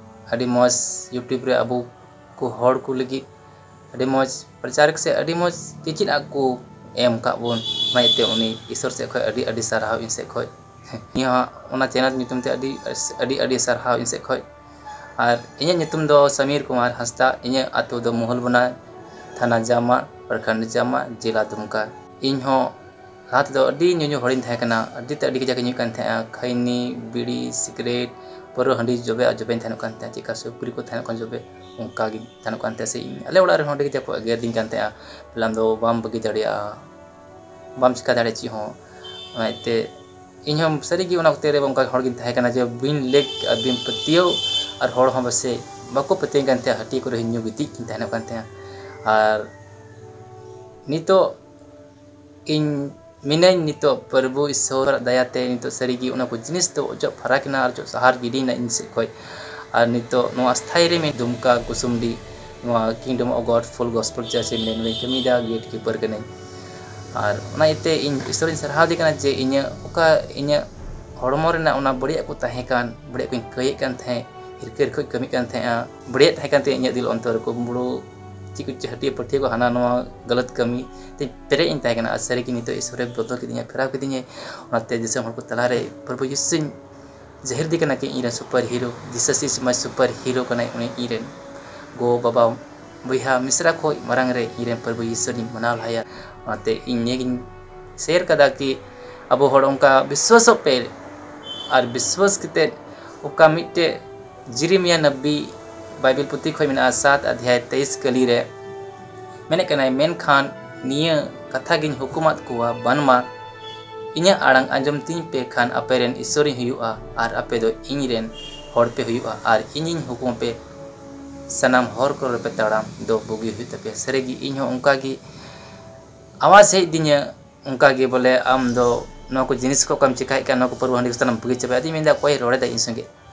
ᱟᱹᱰᱤ ᱢᱚᱡᱽ YouTube ᱨᱮ ᱟᱵᱚ ᱠᱚ ᱦᱚᱲ ᱠᱚ ᱞᱟᱹᱜᱤᱫ ᱟᱹᱰᱤ ᱢᱚᱡᱽ ᱯᱨᱚᱪᱟᱨ ᱥᱮ ᱟᱹᱰᱤ ᱢᱚᱡᱽ ᱪᱮᱪᱮᱫ ᱟᱜ ᱠᱚ ᱮᱢ ᱠᱟᱜ ᱵᱚᱱ᱾ ᱚᱱᱟ ᱤᱭᱟᱹᱛᱮ ᱩᱱᱤ ᱤᱥᱥᱚᱨ ᱥᱮᱫ ᱠᱷᱚᱡ ᱟᱹᱰᱤ ᱟᱹᱰᱤ ᱥᱟᱨᱦᱟᱣ ᱤᱧ ᱥᱮᱫ ᱠᱷᱚᱡ᱾ ᱱᱤᱭᱟᱹ ᱦᱚᱸ ᱚᱱᱟ ᱪᱮᱱᱮᱞ ᱧᱩᱛᱩᱢ ᱛᱮ ᱟᱹᱰᱤ ᱟᱹᱰᱤ ᱟᱹᱰᱤ ᱥᱟᱨᱦᱟᱣ ᱤᱧ ᱥᱮᱫ ᱠᱷᱚᱡ᱾ ᱟᱨ ᱤᱧᱟᱹᱜ ᱧᱩᱛᱩᱢ ᱫᱚ ᱥᱟᱢᱤᱨ ᱠᱩᱢᱟᱨ ᱦᱟᱸᱥᱫᱟ, ᱤᱧᱟᱹᱜ ᱟᱹᱛᱩ ᱫᱚ ᱢᱚᱦᱚᱞᱵᱚᱱᱟ, ᱛᱷᱟᱱᱟ ᱡᱟᱢᱟ, ᱯᱨᱚᱠᱷᱚᱸᱰ ᱡᱟᱢᱟ, ᱡᱮᱞᱟ ᱫᱩᱢᱠᱟ᱾ ᱤᱧ ᱦᱚᱸ ᱞᱟᱦᱟ ᱛᱮᱫᱚ ᱟᱹᱰᱤ ᱧᱩᱧᱩ ᱦᱚᱲᱤᱧ ᱛᱟᱦᱮᱸ ᱠᱟᱱᱟ, ᱟᱹᱰᱤ ᱛᱮ ᱟᱹᱰᱤ ᱠᱟᱡᱟᱠ ᱤᱧ ᱧᱩᱭᱮᱫ ᱠᱟᱱ ᱛᱟᱦᱮᱸᱜᱼᱟ, ᱠᱷᱟᱭᱱᱤ, ᱵᱤᱲᱤ, ᱥᱤᱜᱨᱮᱴ, ᱯᱟᱹᱣᱨᱟᱹ, ᱦᱟᱺᱰᱤ ᱡᱚᱵᱮ ᱟᱨ ᱡᱚᱵᱮᱧ ᱛᱟᱦᱮᱱᱚᱜ ᱠᱟᱱ ᱛᱟᱦᱮᱸᱜᱼᱟ, ᱪᱮᱫ ᱞᱮᱠᱟ ᱥᱩᱠᱨᱤ ᱠᱚ ᱛᱟᱦᱮᱱᱚᱜ ᱠᱟᱱ ᱡᱚᱵᱮ, ᱚᱱᱠᱟ ᱜᱤᱧ ᱛᱟᱦᱮᱱᱚᱜ ᱠᱟᱱ ᱛᱟᱦᱮᱸᱜᱼᱟ᱾ ᱥᱮ ᱤᱧ ᱟᱞᱮ ᱚᱲᱟᱜ ᱨᱮᱱ ᱦᱚᱲ ᱟᱹᱰᱤ ᱠᱟᱡᱟᱠ ᱠᱚ ᱮᱜᱮᱨᱤᱧ ᱠᱟᱱ ᱛᱟᱦᱮᱸᱜᱼᱟ, ᱵᱚᱞᱮ ᱟᱢ ᱫᱚ ᱵᱟᱢ ᱵᱟᱹᱜᱤ ᱫᱟᱲᱮᱭᱟᱜᱼᱟ, ᱵᱟᱢ ᱪᱤᱠᱟ ᱫᱟᱲᱮᱭᱟᱜᱼᱟ ᱪᱮᱫ ᱦᱚᱸ᱾ ᱚᱱᱟ ᱤᱭᱟᱹᱛᱮ ᱤᱧ ᱦᱚᱸ ᱥᱟᱹᱨᱤ ᱜᱮ ᱚᱱᱟ ᱚᱠᱛᱮ ᱨᱮ ᱚᱱᱠᱟ ᱦᱚᱲ ᱜᱤᱧ ᱛᱟᱦᱮᱸ ᱠᱟᱱᱟ ᱡᱮ ᱵᱤᱱ ᱞᱮᱠ ᱟᱨ ᱵᱤᱱ ᱯᱟᱹᱛᱭᱟᱹᱣ ᱟᱨ ᱦᱚᱲ ᱦᱚᱸ ᱯᱟᱥᱮᱡ ᱵᱟᱠᱚ ᱯᱟᱹᱛᱭᱟᱹᱣ ᱠᱟᱱ ᱛᱟᱦᱮᱸᱜᱼᱟ, ᱦᱟᱹᱴᱤᱭᱟᱹ ᱠᱚᱨᱮ ᱦᱚᱸ ᱧᱩ ᱜᱤᱛᱤᱡ ᱜᱤᱧ ᱛᱟᱦᱮᱱᱚᱜ ᱠᱟᱱ ᱛᱟᱦᱮᱸᱜᱼᱟ᱾ ᱟᱨ ᱱᱤᱛᱚᱜ ᱤᱧ ᱢᱤᱱᱟᱹᱧ, ᱱᱤᱛᱚᱜ ᱯᱨᱚᱵᱷᱩ ᱤᱥᱥᱚᱨᱟᱜ ᱫᱟᱭᱟᱛᱮ ᱱᱤᱛᱚᱜ ᱥᱟᱹᱨᱤᱜᱮ ᱚᱱᱟ ᱠᱚ ᱡᱤᱱᱤᱥ ᱫᱚ ᱚᱪᱚᱜ ᱯᱷᱟᱨᱟᱠ ᱮᱱᱟ ᱟᱨ ᱚᱪᱚᱜ ᱥᱟᱦᱟᱨ ᱜᱤᱰᱤᱭᱮᱱᱟ ᱤᱧ ᱥᱮᱫ ᱠᱷᱚᱡ᱾ ᱟᱨ ᱱᱤᱛᱚᱜ ᱱᱚᱣᱟ ᱥᱛᱷᱟᱭᱤ ᱨᱮ ᱢᱤᱫ ᱫᱩᱢᱠᱟ ᱠᱩᱥᱩᱢᱰᱤ ᱱᱚᱣᱟ Kingdom of God Full Gospel Church ᱨᱮ ᱢᱤᱱᱟᱹᱧ, ᱱᱚᱰᱮᱧ ᱠᱟᱹᱢᱤᱭᱮᱫᱟ, ᱜᱮᱴ ᱠᱤᱯᱟᱨ ᱠᱟᱹᱱᱟᱹᱧ᱾ ᱟᱨ ᱚᱱᱟ ᱤᱭᱟᱹᱛᱮ ᱤᱧ ᱤᱥᱥᱚᱨᱤᱧ ᱥᱟᱨᱦᱟᱣ ᱫᱮ ᱠᱟᱱᱟ ᱡᱮ ᱤᱧᱟᱹᱜ ᱚᱠᱟ ᱤᱧᱟᱹᱜ ᱦᱚᱲᱢᱚ ᱨᱮᱱᱟᱜ ᱚᱱᱟ ᱵᱟᱹᱲᱤᱡ ᱠᱚ ᱛᱟᱦᱮᱸ ᱠᱟᱱ, ᱵᱟᱹᱲᱤᱡ ᱠᱚᱧ ᱠᱟᱹᱭᱮᱫ ᱠᱟᱱ ᱛᱟᱦᱮᱸᱫ, ᱦᱤᱨᱠᱟᱹ ᱦᱤᱨᱠᱷᱟᱹᱧ ᱠᱟᱹᱢᱤ ᱠᱟᱱ ᱛᱟᱦᱮᱸᱜᱼᱟ, ᱵᱟᱹᱲᱤᱡ ᱛᱟᱦᱮᱸ ᱠᱟᱱ ᱛᱤᱧᱟᱹ ᱤᱧᱟᱹᱜ ᱫᱤᱞ ᱚᱱᱛᱚᱨ ᱨᱮ ᱠᱩᱢᱵᱽᱲᱩ, ᱪᱮᱫ ᱠᱚ ᱦᱟᱹᱴᱤᱭᱟᱹ ᱯᱟᱹᱴᱤᱭᱟᱹ ᱠᱚ ᱦᱟᱱᱟ ᱱᱚᱣᱟ ᱜᱟᱞᱟᱛ ᱠᱟᱹᱢᱤ ᱛᱮ ᱯᱮᱨᱮᱡ ᱤᱧ ᱛᱟᱦᱮᱸ ᱠᱟᱱᱟ᱾ ᱟᱨ ᱥᱟᱹᱨᱤ ᱜᱮ ᱱᱤᱛᱚᱜ ᱤᱥᱚᱨᱮ ᱵᱚᱫᱚᱞ ᱠᱤᱫᱤᱧᱟ, ᱯᱷᱮᱨᱟᱣ ᱠᱤᱫᱤᱧᱟᱭ᱾ ᱚᱱᱟᱛᱮ ᱫᱤᱥᱚᱢ ᱦᱚᱲ ᱠᱚ ᱛᱟᱞᱟᱨᱮ ᱯᱨᱚᱵᱷᱩ ᱡᱤᱥᱩᱧ ᱡᱟᱹᱦᱤᱨ ᱫᱤ ᱠᱟᱱᱟ ᱠᱤ ᱤᱧᱨᱮᱱ ᱥᱩᱯᱟᱨ ᱦᱤᱨᱳ, ᱡᱤᱥᱟᱥᱤ ᱥᱚᱢᱟᱡᱽ ᱥᱩᱯᱟᱨ ᱦᱤᱨᱳ ᱠᱟᱱᱟᱭ ᱩᱱᱤ ᱤᱧᱨᱮᱱ᱾ ᱜᱚ ᱵᱟᱵᱟ ᱵᱚᱭᱦᱟ ᱢᱤᱥᱨᱟ ᱠᱷᱚᱡ ᱢᱟᱨᱟᱝ ᱨᱮ ᱤᱧᱨᱮᱱ ᱯᱨᱚᱵᱷᱩ ᱤᱥᱚᱨᱤᱧ ᱢᱟᱱᱟᱣ ᱞᱟᱦᱟᱭᱟ᱾ ᱚᱱᱟᱛᱮ ᱤᱧ ᱱᱤᱭᱟᱹᱜᱤᱧ ᱥᱮᱭᱟᱨ ᱠᱟᱫᱟ ᱠᱤ ᱟᱵᱚ ᱦᱚᱲ ᱚᱱᱠᱟ ᱵᱤᱥᱣᱟᱥᱚᱜ ᱯᱮ, ᱟᱨ ᱵᱤᱥᱣᱟᱥ ᱠᱟᱛᱮᱫ ᱚᱠᱟ ᱢᱤᱫᱴᱮᱡ ᱡᱤᱨᱤᱢᱤᱭᱟ ᱱᱟᱵᱤ ᱵᱟᱭᱵᱮᱞ ᱯᱩᱛᱷᱤ ᱠᱷᱚᱡ ᱢᱮᱱᱟᱜᱼᱟ, ᱥᱟᱛ ᱚᱫᱷᱭᱟᱭ ᱛᱮᱭᱤᱥ ᱠᱟᱹᱞᱤ ᱨᱮ ᱢᱮᱱᱮᱫ ᱠᱟᱱᱟᱭ, ᱢᱮᱱᱠᱷᱟᱱ ᱱᱤᱭᱟᱹ ᱠᱟᱛᱷᱟ ᱜᱤᱧ ᱦᱩᱠᱩᱢᱟᱫ ᱠᱚᱣᱟ, ᱵᱟᱝᱢᱟ ᱤᱧᱟᱹᱜ ᱟᱲᱟᱝ ᱟᱸᱡᱚᱢ ᱛᱤᱧ ᱯᱮ ᱠᱷᱟᱱ ᱟᱯᱮ ᱨᱮᱱ ᱤᱥᱚᱨᱤᱧ ᱦᱩᱭᱩᱜᱼᱟ, ᱟᱨ ᱟᱯᱮ ᱫᱚ ᱤᱧ ᱨᱮᱱ ᱦᱚᱲ ᱯᱮ ᱦᱩᱭᱩᱜᱼᱟ, ᱟᱨ ᱤᱧᱤᱧ ᱦᱩᱠᱩᱢ ᱯᱮ ᱥᱟᱱᱟᱢ ᱦᱚᱨ ᱠᱚᱨᱮ ᱯᱮ ᱛᱟᱲᱟᱢ ᱫᱚ ᱵᱩᱜᱤ ᱦᱩᱭᱩᱜ ᱛᱟᱯᱮᱭᱟ᱾ ᱥᱟᱹᱨᱤᱜᱮ ᱤᱧ ᱦᱚᱸ ᱚᱱᱠᱟ ᱜᱮ ᱟᱣᱟᱡᱽ ᱦᱮᱡ ᱫᱤᱧᱟᱹ, ᱚᱱᱠᱟ ᱜᱮ ᱵᱚᱞᱮ, ᱟᱢ ᱫᱚ ᱱᱚᱣᱟ ᱠᱚ ᱡᱤᱱᱤᱥ ᱠᱚ ᱚᱠᱟᱢ ᱪᱮᱠᱟᱭᱮᱫ ᱠᱟᱱ, ᱱᱚᱣᱟ ᱠᱚ ᱯᱟᱹᱨᱣᱟᱹ ᱦᱟᱺᱰᱤ ᱠᱚ ᱥᱟᱱᱟᱢ ᱵᱩᱜᱤ ᱪᱟᱵᱟᱭᱟ᱾ ᱟᱫᱚᱧ ᱢᱮᱱᱫᱟ, ᱚᱠᱚᱭ ᱨᱚᱲ ᱮᱫᱟ ᱤᱧ ᱥᱚᱸᱜᱮ?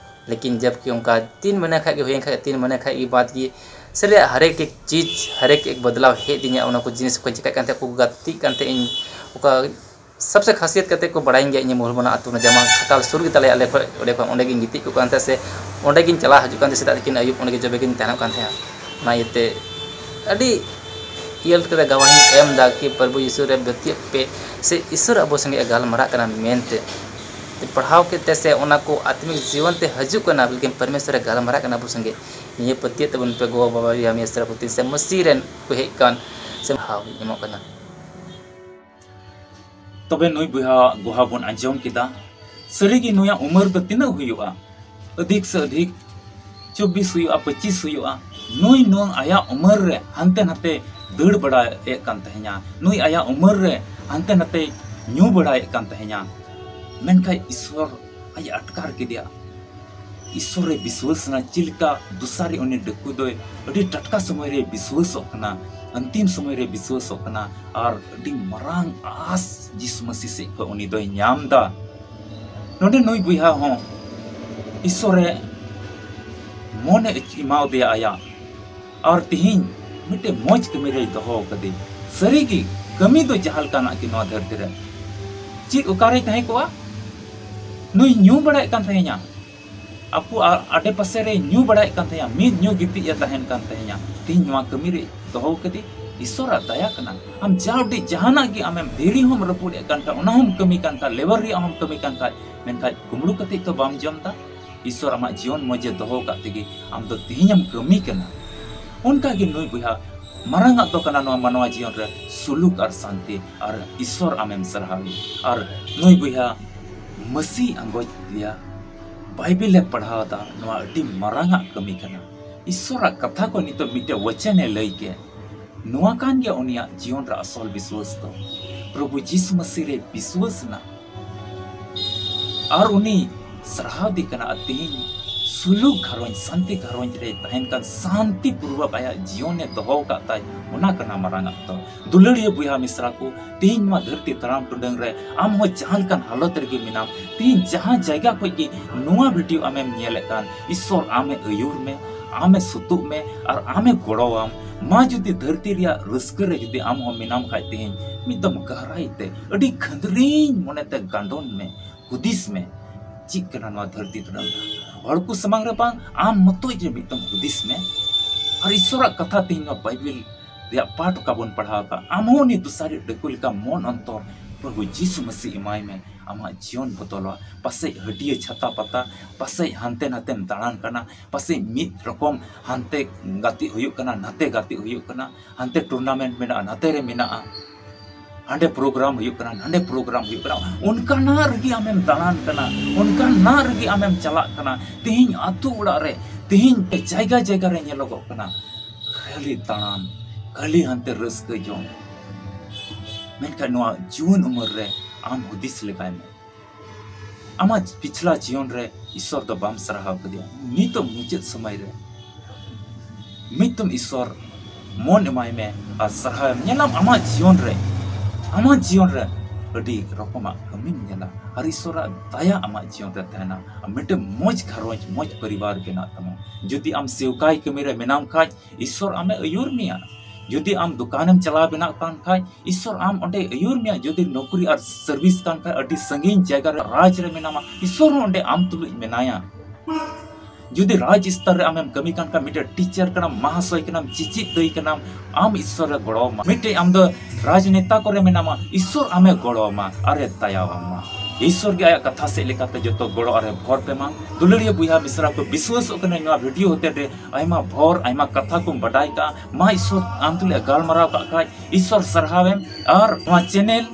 ᱞᱮᱠᱤᱱ ᱡᱟᱵᱠᱤ ᱚᱱᱠᱟ ᱛᱤᱱ ᱢᱟᱹᱦᱱᱟᱹ ᱠᱷᱟᱡ ᱜᱮ ᱦᱩᱭᱮᱱ ᱠᱷᱟᱡ, ᱛᱤᱱ ᱢᱟᱹᱦᱱᱟᱹ ᱠᱷᱟᱡ ᱜᱮ ᱵᱟᱫ ᱜᱮ ᱥᱟᱹᱨᱤᱭᱟᱜ ᱦᱟᱨᱮᱠ ᱮᱠ ᱪᱤᱡᱽ, ᱦᱟᱨᱮᱠ ᱮᱠ ᱵᱚᱫᱞᱟᱣ ᱦᱮᱡ ᱫᱤᱧᱟ᱾ ᱚᱱᱟ ᱠᱚ ᱡᱤᱱᱤᱥ ᱠᱚ ᱪᱮᱠᱟᱜ ᱠᱟᱱ ᱛᱟᱦᱮᱸᱫ, ᱠᱚ ᱜᱟᱛᱮᱜ ᱠᱟᱱ ᱛᱟᱦᱮᱸᱫ ᱤᱧ, ᱚᱠᱟ ᱥᱚᱵᱥᱮ ᱠᱷᱟᱥᱤᱭᱟᱛ ᱠᱟᱛᱮ ᱠᱚ ᱵᱟᱲᱟᱭᱤᱧ ᱜᱮᱭᱟ, ᱤᱧᱟᱹᱜ ᱢᱩᱦᱩᱞ ᱢᱚᱱᱟ ᱟᱹᱛᱩ ᱨᱮᱱᱟᱜ ᱡᱟᱢᱟ ᱠᱷᱟᱴᱟᱞ ᱥᱩᱨ ᱜᱮ ᱛᱟᱞᱮᱭᱟ ᱟᱞᱮ ᱠᱷᱚᱡ, ᱚᱸᱰᱮ ᱠᱷᱚᱱ ᱚᱸᱰᱮ ᱜᱤᱧ ᱜᱤᱛᱤᱡ ᱠᱚᱜ ᱠᱟᱱ ᱛᱟᱦᱮᱸᱫ ᱥᱮ ᱚᱸᱰᱮ ᱜᱤᱧ ᱪᱟᱞᱟᱣ ᱦᱤᱡᱩᱜ ᱠᱟᱱ ᱛᱟᱦᱮᱸᱫ, ᱥᱮᱛᱟᱜ ᱛᱤᱠᱤᱱ ᱟᱹᱭᱩᱵ ᱚᱸᱰᱮ ᱜᱮ ᱡᱚᱵᱮ ᱜᱤᱧ ᱛᱟᱦᱮᱱᱚᱜ ᱠᱟᱱ ᱛᱟᱦᱮᱸᱫ᱾ ᱚᱱᱟ ᱤᱭᱟᱹᱛᱮ ᱟᱹᱰᱤ ᱤᱭᱟᱹ ᱞᱮᱠᱟᱛᱮ ᱜᱟᱣᱟᱦᱤᱧ ᱮᱢ ᱮᱫᱟ ᱠᱤ ᱯᱨᱚᱵᱷᱩ ᱭᱤᱥᱩ ᱨᱮ ᱯᱟᱹᱛᱭᱟᱹᱜ ᱯᱮ ᱥᱮ ᱤᱥᱚᱨ ᱟᱵᱚ ᱥᱚᱸᱜᱮ ᱜᱟᱞᱢᱟᱨᱟᱜ ᱠᱟᱱᱟ ᱢᱮᱱᱛᱮ᱾ ᱯᱟᱲᱦᱟᱣ ᱠᱮᱫ ᱛᱮ ᱥᱮ ᱚᱱᱟ ᱠᱚ ᱟᱛᱢᱤᱠ ᱡᱤᱵᱚᱱ ᱛᱮ ᱦᱤᱡᱩᱜ ᱠᱟᱱᱟ, ᱞᱮᱠᱤᱱ ᱯᱚᱨᱢᱮᱥᱚᱨ ᱨᱮ ᱜᱟᱞᱢᱟᱨᱟᱜ ᱠᱟᱱᱟ ᱟᱵᱚ ᱥᱚᱸᱜᱮ᱾ ᱱᱤᱭᱟᱹ ᱯᱟᱹᱛᱭᱟᱹᱜ ᱛᱟᱵᱚᱱ ᱯᱮ ᱜᱚ ᱵᱟᱵᱟ ᱭᱟ ᱢᱤᱥᱨᱟ ᱯᱩᱛᱤ ᱥᱮ ᱢᱟᱹᱥᱤ ᱨᱮᱱ ᱠᱚ ᱦᱮᱡ ᱠᱟᱱ ᱥᱮ ᱯᱟᱲᱦᱟᱣ ᱮᱢᱚᱜ ᱠᱟᱱᱟ᱾ ᱛᱚᱵᱮ ᱱᱩᱭ ᱵᱚᱭᱦᱟ ᱜᱚᱦᱟ ᱵᱚᱱ ᱟᱸᱡᱚᱢ ᱠᱮᱫᱟ, ᱥᱟᱹᱨᱤᱜᱮ ᱱᱩᱭᱟᱜ ᱩᱢᱮᱨ ᱫᱚ ᱛᱤᱱᱟᱹᱜ ᱦᱩᱭᱩᱜᱼᱟ? ᱟᱹᱫᱷᱤᱠ ᱥᱮ ᱟᱹᱫᱷᱤᱠ ᱪᱚᱵᱵᱤᱥ ᱦᱩᱭᱩᱜᱼᱟ, ᱯᱚᱸᱪᱤᱥ ᱦᱩᱭᱩᱜᱼᱟ᱾ ᱱᱩᱭ ᱱᱚᱣᱟ ᱟᱭᱟᱜ ᱩᱢᱮᱨ ᱨᱮ ᱦᱟᱱᱛᱮ ᱱᱟᱛᱮ ᱫᱟᱹᱲ ᱵᱟᱲᱟᱭᱮᱫ ᱠᱟᱱ ᱛᱟᱦᱮᱸᱧᱟ, ᱱᱩᱭ ᱟᱭᱟᱜ ᱩᱢᱮᱨ ᱨᱮ ᱦᱟᱱᱛᱮ ᱱᱟᱛᱮ ᱧᱩ ᱵᱟᱲᱟᱭᱮᱫ ᱠᱟᱱ ᱛᱟᱦᱮᱸᱧᱟ᱾ ᱢᱮᱱᱠᱷᱟᱱ ᱤᱥᱚᱨ ᱟᱡ ᱟᱴᱠᱟᱨ ᱠᱮᱫᱮᱭᱟ᱾ ᱤᱥᱚᱨ ᱨᱮ ᱵᱤᱥᱣᱟᱥ ᱮᱱᱟ᱾ ᱪᱮᱫ ᱞᱮᱠᱟ ᱫᱚᱥᱟᱨ ᱨᱮ ᱩᱱᱤ ᱰᱟᱹᱠᱩ ᱫᱚᱭ ᱟᱹᱰᱤ ᱴᱟᱴᱠᱟ ᱥᱚᱢᱚᱭ ᱨᱮ ᱵᱤᱥᱣᱟᱥᱚᱜ ᱠᱟᱱᱟ, ᱚᱱᱛᱤᱢ ᱥᱚᱢᱚᱭ ᱨᱮ ᱵᱤᱥᱣᱟᱥᱚᱜ ᱠᱟᱱᱟ, ᱟᱨ ᱟᱹᱰᱤ ᱢᱟᱨᱟᱝ ᱟᱥ ᱡᱤᱥᱩ ᱢᱟᱹᱥᱤ ᱥᱮᱫ ᱠᱷᱚᱱ ᱩᱱᱤ ᱫᱚᱭ ᱧᱟᱢ ᱮᱫᱟ᱾ ᱱᱚᱰᱮ ᱱᱩᱭ ᱵᱚᱭᱦᱟ ᱦᱚᱸ ᱤᱥᱚᱨᱮ ᱢᱚᱱᱮ ᱮᱢᱟᱣᱟᱫᱮᱭᱟ ᱟᱭᱟᱜ, ᱟᱨ ᱛᱤᱦᱤᱧ ᱢᱤᱫᱴᱮᱱ ᱢᱚᱡᱽ ᱠᱟᱹᱢᱤ ᱨᱮᱭ ᱫᱚᱦᱚ ᱟᱠᱟᱫᱮ᱾ ᱥᱟᱹᱨᱤᱜᱮ ᱠᱟᱹᱢᱤ ᱫᱚ ᱡᱟᱦᱟᱸ ᱞᱮᱠᱟᱱᱟᱜ ᱜᱮ ᱱᱚᱣᱟ ᱫᱷᱟᱹᱨᱛᱤ ᱨᱮ᱾ ᱪᱮᱫ ᱚᱠᱟᱨᱮᱭ ᱛᱟᱦᱮᱸ ᱠᱚᱜᱼᱟ? ᱱᱩᱭ ᱧᱩ ᱵᱟᱲᱟᱭᱮᱫ ᱠᱟᱱ ᱛᱟᱦᱮᱸᱧᱟ᱾ ᱟᱠᱚ ᱟ-, ᱟᱰᱮ ᱯᱟᱥᱮ ᱨᱮ ᱧᱩ ᱵᱟᱲᱟᱭᱮᱫ ᱠᱟᱱ ᱛᱟᱦᱮᱸᱭᱟ, ᱢᱤᱫ ᱧᱩ ᱜᱤᱛᱤᱡ ᱮ ᱛᱟᱦᱮᱱ ᱠᱟᱱ ᱛᱟᱦᱮᱸᱭᱟ, ᱛᱮᱦᱮᱧ ᱱᱚᱣᱟ ᱠᱟᱹᱢᱤ ᱨᱮ ᱫᱚᱦᱚ ᱠᱟᱫᱮ, ᱤᱥᱚᱨᱟᱜ ᱫᱟᱭᱟ ᱠᱟᱱᱟ᱾ ᱟᱢ ᱡᱟᱣᱰᱤ ᱡᱟᱦᱟᱱᱟᱜ ᱜᱮ ᱟᱢᱮᱢ ᱫᱷᱤᱨᱤ ᱦᱚᱸᱢ ᱨᱟᱹᱯᱩᱫ ᱮᱫ ᱠᱟᱱ ᱠᱷᱟᱡ, ᱚᱱᱟ ᱦᱚᱸᱢ ᱠᱟᱹᱢᱤ ᱠᱟᱱ ᱠᱷᱟᱡ, ᱞᱮᱵᱟᱨ ᱨᱮᱭᱟᱜ ᱦᱚᱸᱢ ᱠᱟᱹᱢᱤ ᱠᱟᱱ ᱠᱷᱟᱡ, ᱢᱮᱱᱠᱷᱟᱡ ᱠᱩᱢᱵᱽᱲᱩ ᱠᱟᱛᱮ ᱛᱚ ᱵᱟᱢ ᱡᱚᱢ ᱫᱟ᱾ ᱤᱥᱚᱨ ᱟᱢᱟᱜ ᱡᱤᱭᱚᱱ ᱢᱚᱡᱮ ᱫᱚᱦᱚ ᱟᱠᱟᱫ ᱛᱮᱜᱮ ᱟᱢ ᱫᱚ ᱛᱮᱦᱮᱧᱮᱢ ᱠᱟᱹᱢᱤ ᱠᱟᱱᱟ᱾ ᱚᱱᱠᱟ ᱜᱮ ᱱᱩᱭ ᱵᱚᱭᱦᱟ, ᱢᱟᱨᱟᱝ ᱟᱜ ᱫᱚ ᱠᱟᱱᱟ ᱱᱚᱣᱟ ᱢᱟᱱᱣᱟ ᱡᱤᱭᱚᱱ ᱨᱮ ᱥᱩᱞᱩᱠ ᱟᱨ ᱥᱟᱱᱛᱤ, ᱟᱨ ᱤᱥᱚᱨ ᱟᱢᱮᱢ ᱥᱟᱨᱦᱟᱣᱮ᱾ ᱟᱨ ᱱᱩᱭ ᱵᱚᱭᱦᱟ ᱢᱟᱹᱥᱤ ᱟᱸᱜᱚᱪ ᱞᱮᱭᱟ, ᱵᱟᱭᱵᱮᱞ ᱮ ᱯᱟᱲᱦᱟᱣ ᱮᱫᱟ, ᱱᱚᱣᱟ ᱟᱹᱰᱤ ᱢᱟᱨᱟᱝ ᱟᱜ ᱠᱟᱹᱢᱤ ᱠᱟᱱᱟ᱾ ᱤᱥᱚᱨᱟᱜ ᱠᱟᱛᱷᱟ ᱠᱚ ᱱᱤᱛᱚᱜ ᱢᱤᱫᱴᱮᱡ ᱣᱟᱪᱮᱱ ᱮ ᱞᱟᱹᱭ ᱠᱮᱫ, ᱱᱚᱣᱟ ᱠᱟᱱ ᱜᱮᱭᱟ ᱩᱱᱤᱭᱟᱜ ᱡᱤᱭᱚᱱ ᱨᱮ ᱟᱥᱚᱞ ᱵᱤᱥᱣᱟᱥ ᱫᱚ᱾ ᱯᱨᱚᱵᱷᱩ ᱡᱤᱥᱩ ᱢᱟᱹᱥᱤ ᱨᱮ ᱵᱤᱥᱣᱟᱥ ᱨᱮᱱᱟᱜ ᱟᱨ ᱩᱱᱤ ᱥᱟᱨᱦᱟᱣ ᱫᱤ ᱠᱟᱱᱟ᱾ ᱟᱨ ᱛᱮᱦᱮᱧ ᱥᱩᱞᱩᱠ ᱜᱷᱟᱨᱚᱸᱡᱽ, ᱥᱟᱱᱛᱤ ᱜᱷᱟᱨᱚᱸᱡᱽ ᱨᱮ ᱛᱟᱦᱮᱱ ᱠᱟᱱ, ᱥᱟᱱᱛᱤ ᱯᱩᱨᱵᱚᱠ ᱟᱭᱟᱜ ᱡᱤᱭᱚᱱᱮ ᱫᱚᱦᱚ ᱟᱠᱟᱫ ᱛᱟᱭ, ᱚᱱᱟ ᱠᱟᱱᱟ ᱢᱟᱨᱟᱝ ᱟᱜ ᱫᱚ᱾ ᱫᱩᱞᱟᱹᱲᱤᱭᱟᱹ ᱵᱚᱭᱦᱟ ᱢᱤᱥᱨᱟ ᱠᱚ, ᱛᱮᱦᱮᱧ ᱱᱚᱣᱟ ᱫᱷᱟᱹᱨᱛᱤ ᱛᱟᱲᱟᱢ ᱴᱩᱰᱟᱹᱝ ᱨᱮ ᱟᱢ ᱦᱚᱸ ᱡᱟᱦᱟᱸ ᱞᱮᱠᱟᱱ ᱦᱟᱞᱚᱛ ᱨᱮᱜᱮ ᱢᱮᱱᱟᱢ, ᱛᱮᱦᱮᱧ ᱡᱟᱦᱟᱸ ᱡᱟᱭᱜᱟ ᱠᱷᱚᱡ ᱜᱮ ᱱᱚᱣᱟ ᱵᱷᱤᱰᱤᱭᱳ ᱟᱢᱮᱢ ᱧᱮᱞᱮᱫ ᱠᱟᱱ, ᱤᱥᱚᱨ ᱟᱢᱮ ᱟᱹᱭᱩᱨ ᱢᱮ, ᱟᱢᱮ ᱥᱩᱛᱩᱜ ᱢᱮ ᱟᱨ ᱟᱢᱮ ᱜᱚᱲᱚᱣᱟᱢ᱾ ᱢᱟ ᱡᱩᱫᱤ ᱫᱷᱟᱹᱨᱛᱤ ᱨᱮᱭᱟᱜ ᱨᱟᱹᱥᱠᱟᱹ ᱨᱮ ᱡᱩᱫᱤ ᱟᱢ ᱦᱚᱸ ᱢᱮᱱᱟᱢ ᱠᱷᱟᱡ, ᱛᱮᱦᱮᱧ ᱢᱤᱫ ᱫᱚᱢ ᱜᱟᱦᱨᱟᱭ ᱛᱮ, ᱟᱹᱰᱤ ᱠᱷᱟᱹᱫᱽᱨᱤᱧ ᱢᱚᱱᱮᱛᱮ ᱜᱟᱸᱰᱚᱱ ᱢᱮ, ᱦᱩᱫᱤᱥ ᱢᱮ, ᱪᱮᱫ ᱠᱟᱱᱟ ᱱᱚᱣᱟ ᱫᱷᱟᱹᱨᱛᱤ ᱛᱟᱲᱟᱢ? ᱦᱚᱲ ᱠᱚ ᱥᱟᱢᱟᱝ ᱨᱮ ᱵᱟᱝ, ᱟᱢ ᱢᱚᱛᱚᱡ ᱨᱮ ᱢᱤᱫ ᱫᱚᱢ ᱦᱩᱫᱤᱥ ᱢᱮ᱾ ᱟᱨ ᱤᱥᱚᱨᱟᱜ ᱠᱟᱛᱷᱟ ᱛᱮᱦᱮᱧ ᱱᱚᱣᱟ ᱵᱟᱭᱵᱮᱞ ᱨᱮᱭᱟᱜ ᱯᱟᱴ ᱚᱠᱟ ᱵᱚᱱ ᱯᱟᱲᱦᱟᱣ ᱟᱠᱟᱫ, ᱟᱢ ᱦᱚᱸ ᱩᱱᱤ ᱫᱚᱥᱟᱨᱤᱡ ᱰᱟᱹᱠᱩ ᱞᱮᱠᱟ ᱢᱚᱱ ᱚᱱᱛᱚᱨ ᱯᱨᱚᱵᱷᱩ ᱡᱤᱥᱩ ᱢᱟᱹᱥᱤ ᱮᱢᱟᱭ ᱢᱮ᱾ ᱟᱢᱟᱜ ᱡᱤᱭᱚᱱ ᱵᱚᱫᱚᱞᱚᱜᱼᱟ᱾ ᱯᱟᱥᱮᱡ ᱦᱟᱹᱴᱤᱭᱟᱹ ᱪᱷᱟᱛᱟ ᱯᱟᱛᱟ, ᱯᱟᱥᱮᱡ ᱦᱟᱱᱛᱮ ᱱᱟᱛᱮᱢ ᱫᱟᱬᱟᱱ ᱠᱟᱱᱟ, ᱯᱟᱥᱮᱡ ᱢᱤᱫ ᱨᱚᱠᱚᱢ ᱦᱟᱱᱛᱮ ᱜᱟᱛᱮᱜ ᱦᱩᱭᱩᱜ ᱠᱟᱱᱟ, ᱱᱟᱛᱮ ᱜᱟᱛᱮᱜ ᱦᱩᱭᱩᱜ ᱠᱟᱱᱟ, ᱦᱟᱱᱛᱮ ᱴᱩᱨᱱᱟᱢᱮᱱᱴ ᱢᱮᱱᱟᱜᱼᱟ, ᱱᱟᱛᱮ ᱨᱮ ᱢᱮᱱᱟᱜᱼᱟ, ᱦᱟᱸᱰᱮ ᱯᱨᱳᱜᱨᱟᱢ ᱦᱩᱭᱩᱜ ᱠᱟᱱᱟ, ᱱᱟᱸᱰᱮ ᱯᱨᱳᱜᱨᱟᱢ ᱦᱩᱭᱩᱜ ᱠᱟᱱᱟ, ᱚᱱᱠᱟᱱᱟᱜ ᱨᱮᱜᱮ ᱟᱢᱮᱢ ᱫᱟᱬᱟᱱ ᱠᱟᱱᱟ, ᱚᱱᱠᱟᱱᱟᱜ ᱨᱮᱜᱮ ᱟᱢᱮᱢ ᱪᱟᱞᱟᱜ ᱠᱟᱱᱟ᱾ ᱛᱮᱦᱮᱧ ᱟᱹᱛᱩ ᱚᱲᱟᱜ ᱨᱮ, ᱛᱮᱦᱮᱧ ᱡᱟᱭᱜᱟ ᱡᱟᱭᱜᱟ ᱨᱮ ᱧᱮᱞᱚᱜᱚᱜ ᱠᱟᱱᱟ, ᱠᱷᱟᱹᱞᱤ ᱫᱟᱬᱟᱱ, ᱠᱷᱟᱹᱞᱤ ᱦᱟᱱᱛᱮ ᱨᱟᱹᱥᱠᱟᱹ ᱡᱚᱝ᱾ ᱢᱮᱱᱠᱷᱟᱱ ᱱᱚᱣᱟ ᱡᱩᱣᱟᱹᱱ ᱩᱢᱮᱨ ᱨᱮ ᱟᱢ ᱦᱩᱫᱤᱥ ᱞᱮᱜᱟᱭ ᱢᱮ, ᱟᱢᱟᱜ ᱯᱤᱪᱷᱞᱟ ᱡᱤᱭᱚᱱ ᱨᱮ ᱤᱥᱚᱨ ᱫᱚ ᱵᱟᱢ ᱥᱟᱨᱦᱟᱣ ᱠᱮᱫᱮᱭᱟ᱾ ᱱᱤᱛᱚᱜ ᱢᱩᱪᱟᱹᱫ ᱥᱚᱢᱚᱭ ᱨᱮ ᱢᱤᱫᱴᱟᱝ ᱤᱥᱚᱨ ᱢᱚᱱ ᱮᱢᱟᱭ ᱢᱮ ᱟᱨ ᱥᱟᱨᱦᱟᱣ ᱮᱢ᱾ ᱧᱮᱞᱟᱢ ᱟᱢᱟᱜ ᱡᱤᱭᱚᱱ ᱨᱮ, ᱟᱢᱟᱜ ᱡᱤᱭᱚᱱ ᱨᱮ ᱟᱹᱰᱤ ᱨᱚᱠᱚᱢᱟᱜ ᱠᱟᱹᱢᱤᱢ ᱧᱮᱞᱟ ᱟᱨ ᱤᱥᱚᱨᱟᱜ ᱫᱟᱭᱟ ᱟᱢᱟᱜ ᱡᱤᱭᱚᱱ ᱨᱮ ᱛᱟᱦᱮᱱᱟ᱾ ᱟᱨ ᱢᱤᱫᱴᱟᱝ ᱢᱚᱡᱽ ᱜᱷᱟᱨᱚᱸᱡᱽ, ᱢᱚᱡᱽ ᱯᱚᱨᱤᱵᱟᱨ ᱵᱮᱱᱟᱜ ᱛᱟᱢᱟ᱾ ᱡᱩᱫᱤ ᱟᱢ ᱥᱮᱣᱠᱟᱭ ᱠᱟᱹᱢᱤ ᱨᱮ ᱢᱮᱱᱟᱢ ᱠᱷᱟᱡ, ᱤᱥᱚᱨ ᱟᱢᱮ ᱟᱹᱭᱩᱨ ᱢᱮᱭᱟ᱾ ᱡᱩᱫᱤ ᱟᱢ ᱫᱚᱠᱟᱱᱮᱢ ᱪᱟᱞᱟᱣ ᱵᱮᱱᱟᱜ ᱠᱟᱱ ᱠᱷᱟᱡ, ᱤᱥᱚᱨ ᱟᱢ ᱚᱸᱰᱮ ᱟᱹᱭᱩᱨ ᱢᱮᱭᱟ᱾ ᱡᱩᱫᱤ ᱱᱚᱠᱨᱤ ᱟᱨ ᱥᱟᱨᱵᱷᱤᱥ ᱠᱟᱱ ᱠᱷᱟᱡ, ᱟᱹᱰᱤ ᱥᱟᱺᱜᱤᱧ ᱡᱟᱭᱜᱟ ᱨᱮ, ᱨᱟᱡᱽ ᱨᱮ ᱢᱮᱱᱟᱢᱟ, ᱤᱥᱚᱨ ᱦᱚᱸ ᱚᱸᱰᱮ ᱟᱢ ᱛᱩᱞᱩᱡ ᱢᱮᱱᱟᱭᱟ᱾ ᱡᱩᱫᱤ ᱨᱟᱡᱽ ᱥᱛᱚᱨ ᱨᱮ ᱟᱢᱮᱢ ᱠᱟᱹᱢᱤ ᱠᱟᱱ ᱠᱷᱟᱱ, ᱢᱤᱫᱴᱮᱱ ᱴᱤᱪᱟᱨ ᱠᱟᱱᱟᱢ, ᱢᱟᱦᱟᱥᱚᱭ ᱠᱟᱱᱟᱢ, ᱪᱤᱪᱤᱫ ᱫᱟᱹᱭ ᱠᱟᱱᱟᱢ, ᱟᱢ ᱤᱥᱥᱚᱨ ᱨᱮ ᱜᱚᱲᱚ ᱟᱢᱟ᱾ ᱢᱤᱫᱴᱮᱱ ᱟᱢ ᱫᱚ ᱨᱟᱡᱽᱱᱮᱛᱟ ᱠᱚᱨᱮ ᱢᱮᱱᱟᱢᱟ, ᱤᱥᱥᱚᱨ ᱟᱢᱮ ᱜᱚᱲᱚ ᱟᱢᱟ ᱟᱨᱮ ᱫᱟᱭᱟ ᱟᱢᱟ᱾ ᱤᱥᱥᱚᱨ ᱜᱮ ᱟᱭᱟᱜ ᱠᱟᱛᱷᱟ ᱥᱮᱫ ᱞᱮᱠᱟᱛᱮ ᱡᱚᱛᱚ ᱜᱚᱲᱚ ᱟᱨᱮ ᱵᱷᱚᱨ ᱯᱮ ᱢᱟ᱾ ᱫᱩᱞᱟᱹᱲᱤᱭᱟᱹ ᱵᱚᱭᱦᱟ ᱢᱤᱥᱨᱟ ᱠᱚ, ᱵᱤᱥᱣᱟᱹᱥᱚᱜ ᱠᱟᱱᱟ ᱱᱚᱣᱟ ᱵᱷᱤᱰᱤᱭᱳ ᱦᱚᱛᱮ ᱛᱮ ᱟᱭᱢᱟ ᱵᱷᱚᱨ, ᱟᱭᱢᱟ ᱠᱟᱛᱷᱟ ᱠᱚᱢ ᱵᱟᱰᱟᱭ ᱠᱟᱜᱼᱟ᱾ ᱢᱟ ᱤᱥᱥᱚᱨ ᱟᱢ ᱛᱩᱞᱩᱡ ᱮ ᱜᱟᱞᱢᱟᱨᱟᱣ ᱠᱟᱜ ᱠᱷᱟᱡ, ᱤᱥᱥᱚᱨ ᱥᱟᱨᱦᱟᱣᱮᱢ᱾ ᱟᱨ ᱱᱚᱣᱟ ᱪᱮᱱᱮᱞ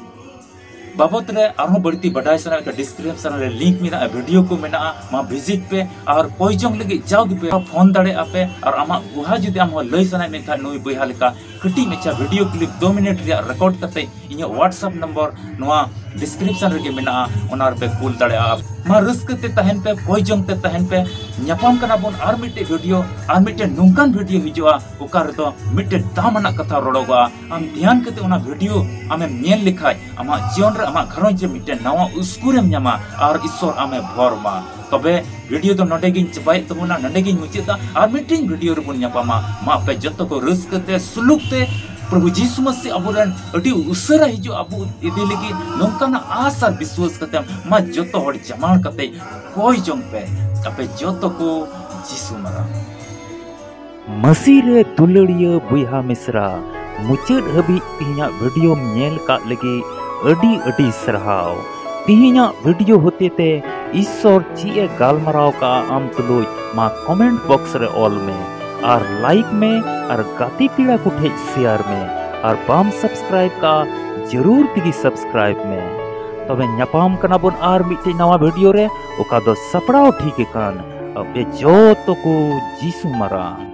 ᱵᱟᱵᱚᱛ ᱨᱮ ᱟᱨᱦᱚᱸ ᱵᱟᱹᱲᱛᱤ ᱵᱟᱰᱟᱭ ᱥᱟᱱᱟᱭᱮᱫ ᱠᱷᱟᱱ, ᱰᱤᱥᱠᱨᱤᱯᱥᱚᱱ ᱨᱮ ᱞᱤᱝᱠ ᱢᱮᱱᱟᱜᱼᱟ, ᱵᱷᱤᱰᱤᱭᱳ ᱠᱚ ᱢᱮᱱᱟᱜᱼᱟ, ᱢᱟ ᱵᱷᱤᱡᱤᱴ ᱯᱮ᱾ ᱟᱨ ᱠᱚᱭ ᱡᱚᱝ ᱞᱟᱹᱜᱤᱫ ᱡᱟᱣ ᱜᱮᱯᱮ ᱯᱷᱳᱱ ᱫᱟᱲᱮᱭᱟᱜᱼᱟ ᱯᱮ᱾ ᱟᱨ ᱟᱢᱟᱜ ᱜᱩᱦᱟ ᱡᱩᱫᱤ ᱟᱢ ᱦᱚᱸ ᱞᱟᱹᱭ ᱥᱟᱱᱟᱭᱮᱫ ᱢᱮ ᱠᱷᱟᱱ, ᱱᱩᱭ ᱵᱚᱭᱦᱟ ᱞᱮᱠᱟ ᱠᱟᱹᱴᱤᱡ ᱢᱟᱪᱷᱟ ᱵᱷᱤᱰᱤᱭᱳ ᱠᱞᱤᱯ ᱫᱩ ᱢᱤᱱᱤᱴ ᱨᱮᱭᱟᱜ ᱨᱮᱠᱚᱨᱰ ᱠᱟᱛᱮ ᱤᱧᱟᱹᱜ WhatsApp ᱱᱚᱢᱵᱚᱨ ᱱᱚᱣᱟ ᱰᱤᱥᱠᱨᱤᱯᱥᱚᱱ ᱨᱮᱜᱮ ᱢᱮᱱᱟᱜᱼᱟ, ᱚᱱᱟ ᱨᱮᱯᱮ ᱠᱩᱞ ᱫᱟᱲᱮᱭᱟᱜᱼᱟ᱾ ᱢᱟ ᱨᱟᱹᱥᱠᱟᱹ ᱛᱮ ᱛᱟᱦᱮᱱ ᱯᱮ, ᱠᱚᱭ ᱡᱚᱝ ᱛᱮ ᱛᱟᱦᱮᱱ ᱯᱮ᱾ ᱧᱟᱯᱟᱢ ᱠᱟᱱᱟ ᱵᱚᱱ ᱟᱨ ᱢᱤᱫᱴᱮᱡ ᱵᱷᱤᱰᱤᱭᱳ, ᱟᱨ ᱢᱤᱫᱴᱮᱡ ᱱᱚᱝᱠᱟᱱ ᱵᱷᱤᱰᱤᱭᱳ ᱦᱤᱡᱩᱜᱼᱟ, ᱚᱠᱟ ᱨᱮᱫᱚ ᱢᱤᱫᱴᱮᱡ ᱫᱟᱢ ᱟᱱᱟᱜ ᱠᱟᱛᱷᱟ ᱨᱚᱲᱚᱜᱚᱜᱼᱟ᱾ ᱟᱢ ᱫᱷᱮᱭᱟᱱ ᱠᱟᱛᱮ ᱚᱱᱟ ᱵᱷᱤᱰᱤᱭᱳ ᱟᱢᱮᱢ ᱧᱮᱞ ᱞᱮᱠᱷᱟᱡ, ᱟᱢᱟᱜ ᱡᱤᱭᱚᱱ ᱨᱮ, ᱟᱢᱟᱜ ᱜᱷᱟᱨᱚᱸᱡᱽ ᱨᱮ ᱢᱤᱫᱴᱮᱱ ᱱᱟᱣᱟ ᱩᱥᱠᱩᱨᱮᱢ ᱧᱟᱢᱟ ᱟᱨ ᱤᱥᱥᱚᱨ ᱟᱢᱮ ᱵᱷᱚᱨ ᱢᱟ᱾ ᱛᱚᱵᱮ ᱵᱷᱤᱰᱤᱭᱳ ᱫᱚ ᱱᱚᱰᱮ ᱜᱤᱧ ᱪᱟᱵᱟᱭᱮᱫ ᱛᱟᱵᱚᱱᱟ, ᱱᱚᱰᱮ ᱜᱤᱧ ᱢᱩᱪᱟᱹᱫᱟ᱾ ᱟᱨ ᱢᱤᱫᱴᱮᱱ ᱵᱷᱤᱰᱤᱭᱳ ᱨᱮᱵᱚᱱ ᱧᱟᱯᱟᱢᱟ᱾ ᱢᱟ ᱟᱯᱮ ᱡᱚᱛᱚ ᱠᱚ ᱨᱟᱹᱥᱠᱟᱹ ᱛᱮ, ᱥᱩᱞᱩᱠ ᱛᱮ, ᱯᱨᱚᱵᱷᱩ ᱡᱤᱥᱩ ᱢᱟᱥᱤ ᱟᱵᱚᱨᱮᱱ ᱟᱹᱰᱤ ᱩᱥᱟᱹᱨᱟ ᱦᱤᱡᱩᱜ ᱟᱵᱚ ᱤᱫᱤ ᱞᱟᱹᱜᱤᱫ, ᱱᱚᱝᱠᱟᱱᱟᱜ ᱟᱥ ᱟᱨ ᱵᱤᱥᱣᱟᱥ ᱠᱟᱛᱮ ᱢᱟ ᱡᱚᱛᱚ ᱦᱚᱲ ᱡᱟᱢᱟᱲ ᱠᱟᱛᱮ ᱠᱚᱭ ᱡᱚᱝ ᱯᱮ᱾ ᱟᱯᱮ ᱡᱚᱛᱚ ᱠᱚ ᱡᱤᱥᱩ ᱢᱟᱨᱟᱝ᱾ ᱢᱟᱹᱥᱤ ᱨᱮ ᱫᱩᱞᱟᱹᱲᱤᱭᱟᱹ ᱵᱚᱭᱦᱟ ᱢᱤᱥᱨᱟ, ᱢᱩᱪᱟᱹᱫ ᱦᱟᱹᱵᱤᱡ ᱛᱤᱦᱤᱧᱟᱜ ᱵᱷᱤᱰᱤᱭᱳᱢ ᱧᱮᱞ ᱠᱟᱜ ᱞᱟᱹᱜᱤᱫ ᱟᱹᱰᱤ ᱟᱹᱰᱤ ᱥᱟᱨᱦᱟᱣ᱾ ᱛᱤᱦᱤᱧᱟᱜ ᱵᱷᱤᱰᱤᱭᱳ ᱦᱚᱛᱮᱛᱮ ᱤᱥᱥᱚᱨ ᱪᱮᱫ ᱮ ᱜᱟᱞᱢᱟᱨᱟᱣ ᱠᱟᱜᱼᱟ ᱟᱢ ᱛᱩᱞᱩᱡ, ᱢᱟ ᱠᱚᱢᱮᱱᱴ ᱵᱚᱠᱥ ᱨᱮ ᱚᱞ ᱢᱮ ᱟᱨ ᱞᱟᱭᱤᱠ ᱢᱮ ᱟᱨ ᱜᱟᱛᱮ ᱯᱮᱲᱟ ᱠᱚ ᱴᱷᱮᱡ ᱥᱮᱭᱟᱨ ᱢᱮ᱾ ᱟᱨ ᱵᱟᱢ ᱥᱟᱵᱥᱠᱨᱟᱭᱤᱵ ᱠᱟᱜᱼᱟ, ᱡᱟᱹᱨᱩᱲ ᱛᱮᱜᱮ ᱥᱟᱵᱥᱠᱨᱟᱭᱤᱵ ᱢᱮ᱾ ᱛᱚᱵᱮ ᱧᱟᱯᱟᱢ ᱠᱟᱱᱟ ᱵᱚᱱ ᱟᱨ ᱢᱤᱫᱴᱮᱡ ᱱᱟᱣᱟ ᱵᱷᱤᱰᱤᱭᱳ ᱨᱮ, ᱚᱠᱟ ᱫᱚ ᱥᱟᱯᱲᱟᱣ ᱴᱷᱤᱠ ᱟᱠᱟᱱ ᱟᱯᱮ ᱡᱚᱛᱚ ᱠᱚ ᱡᱤᱥᱩ ᱢᱟᱨᱟᱝ᱾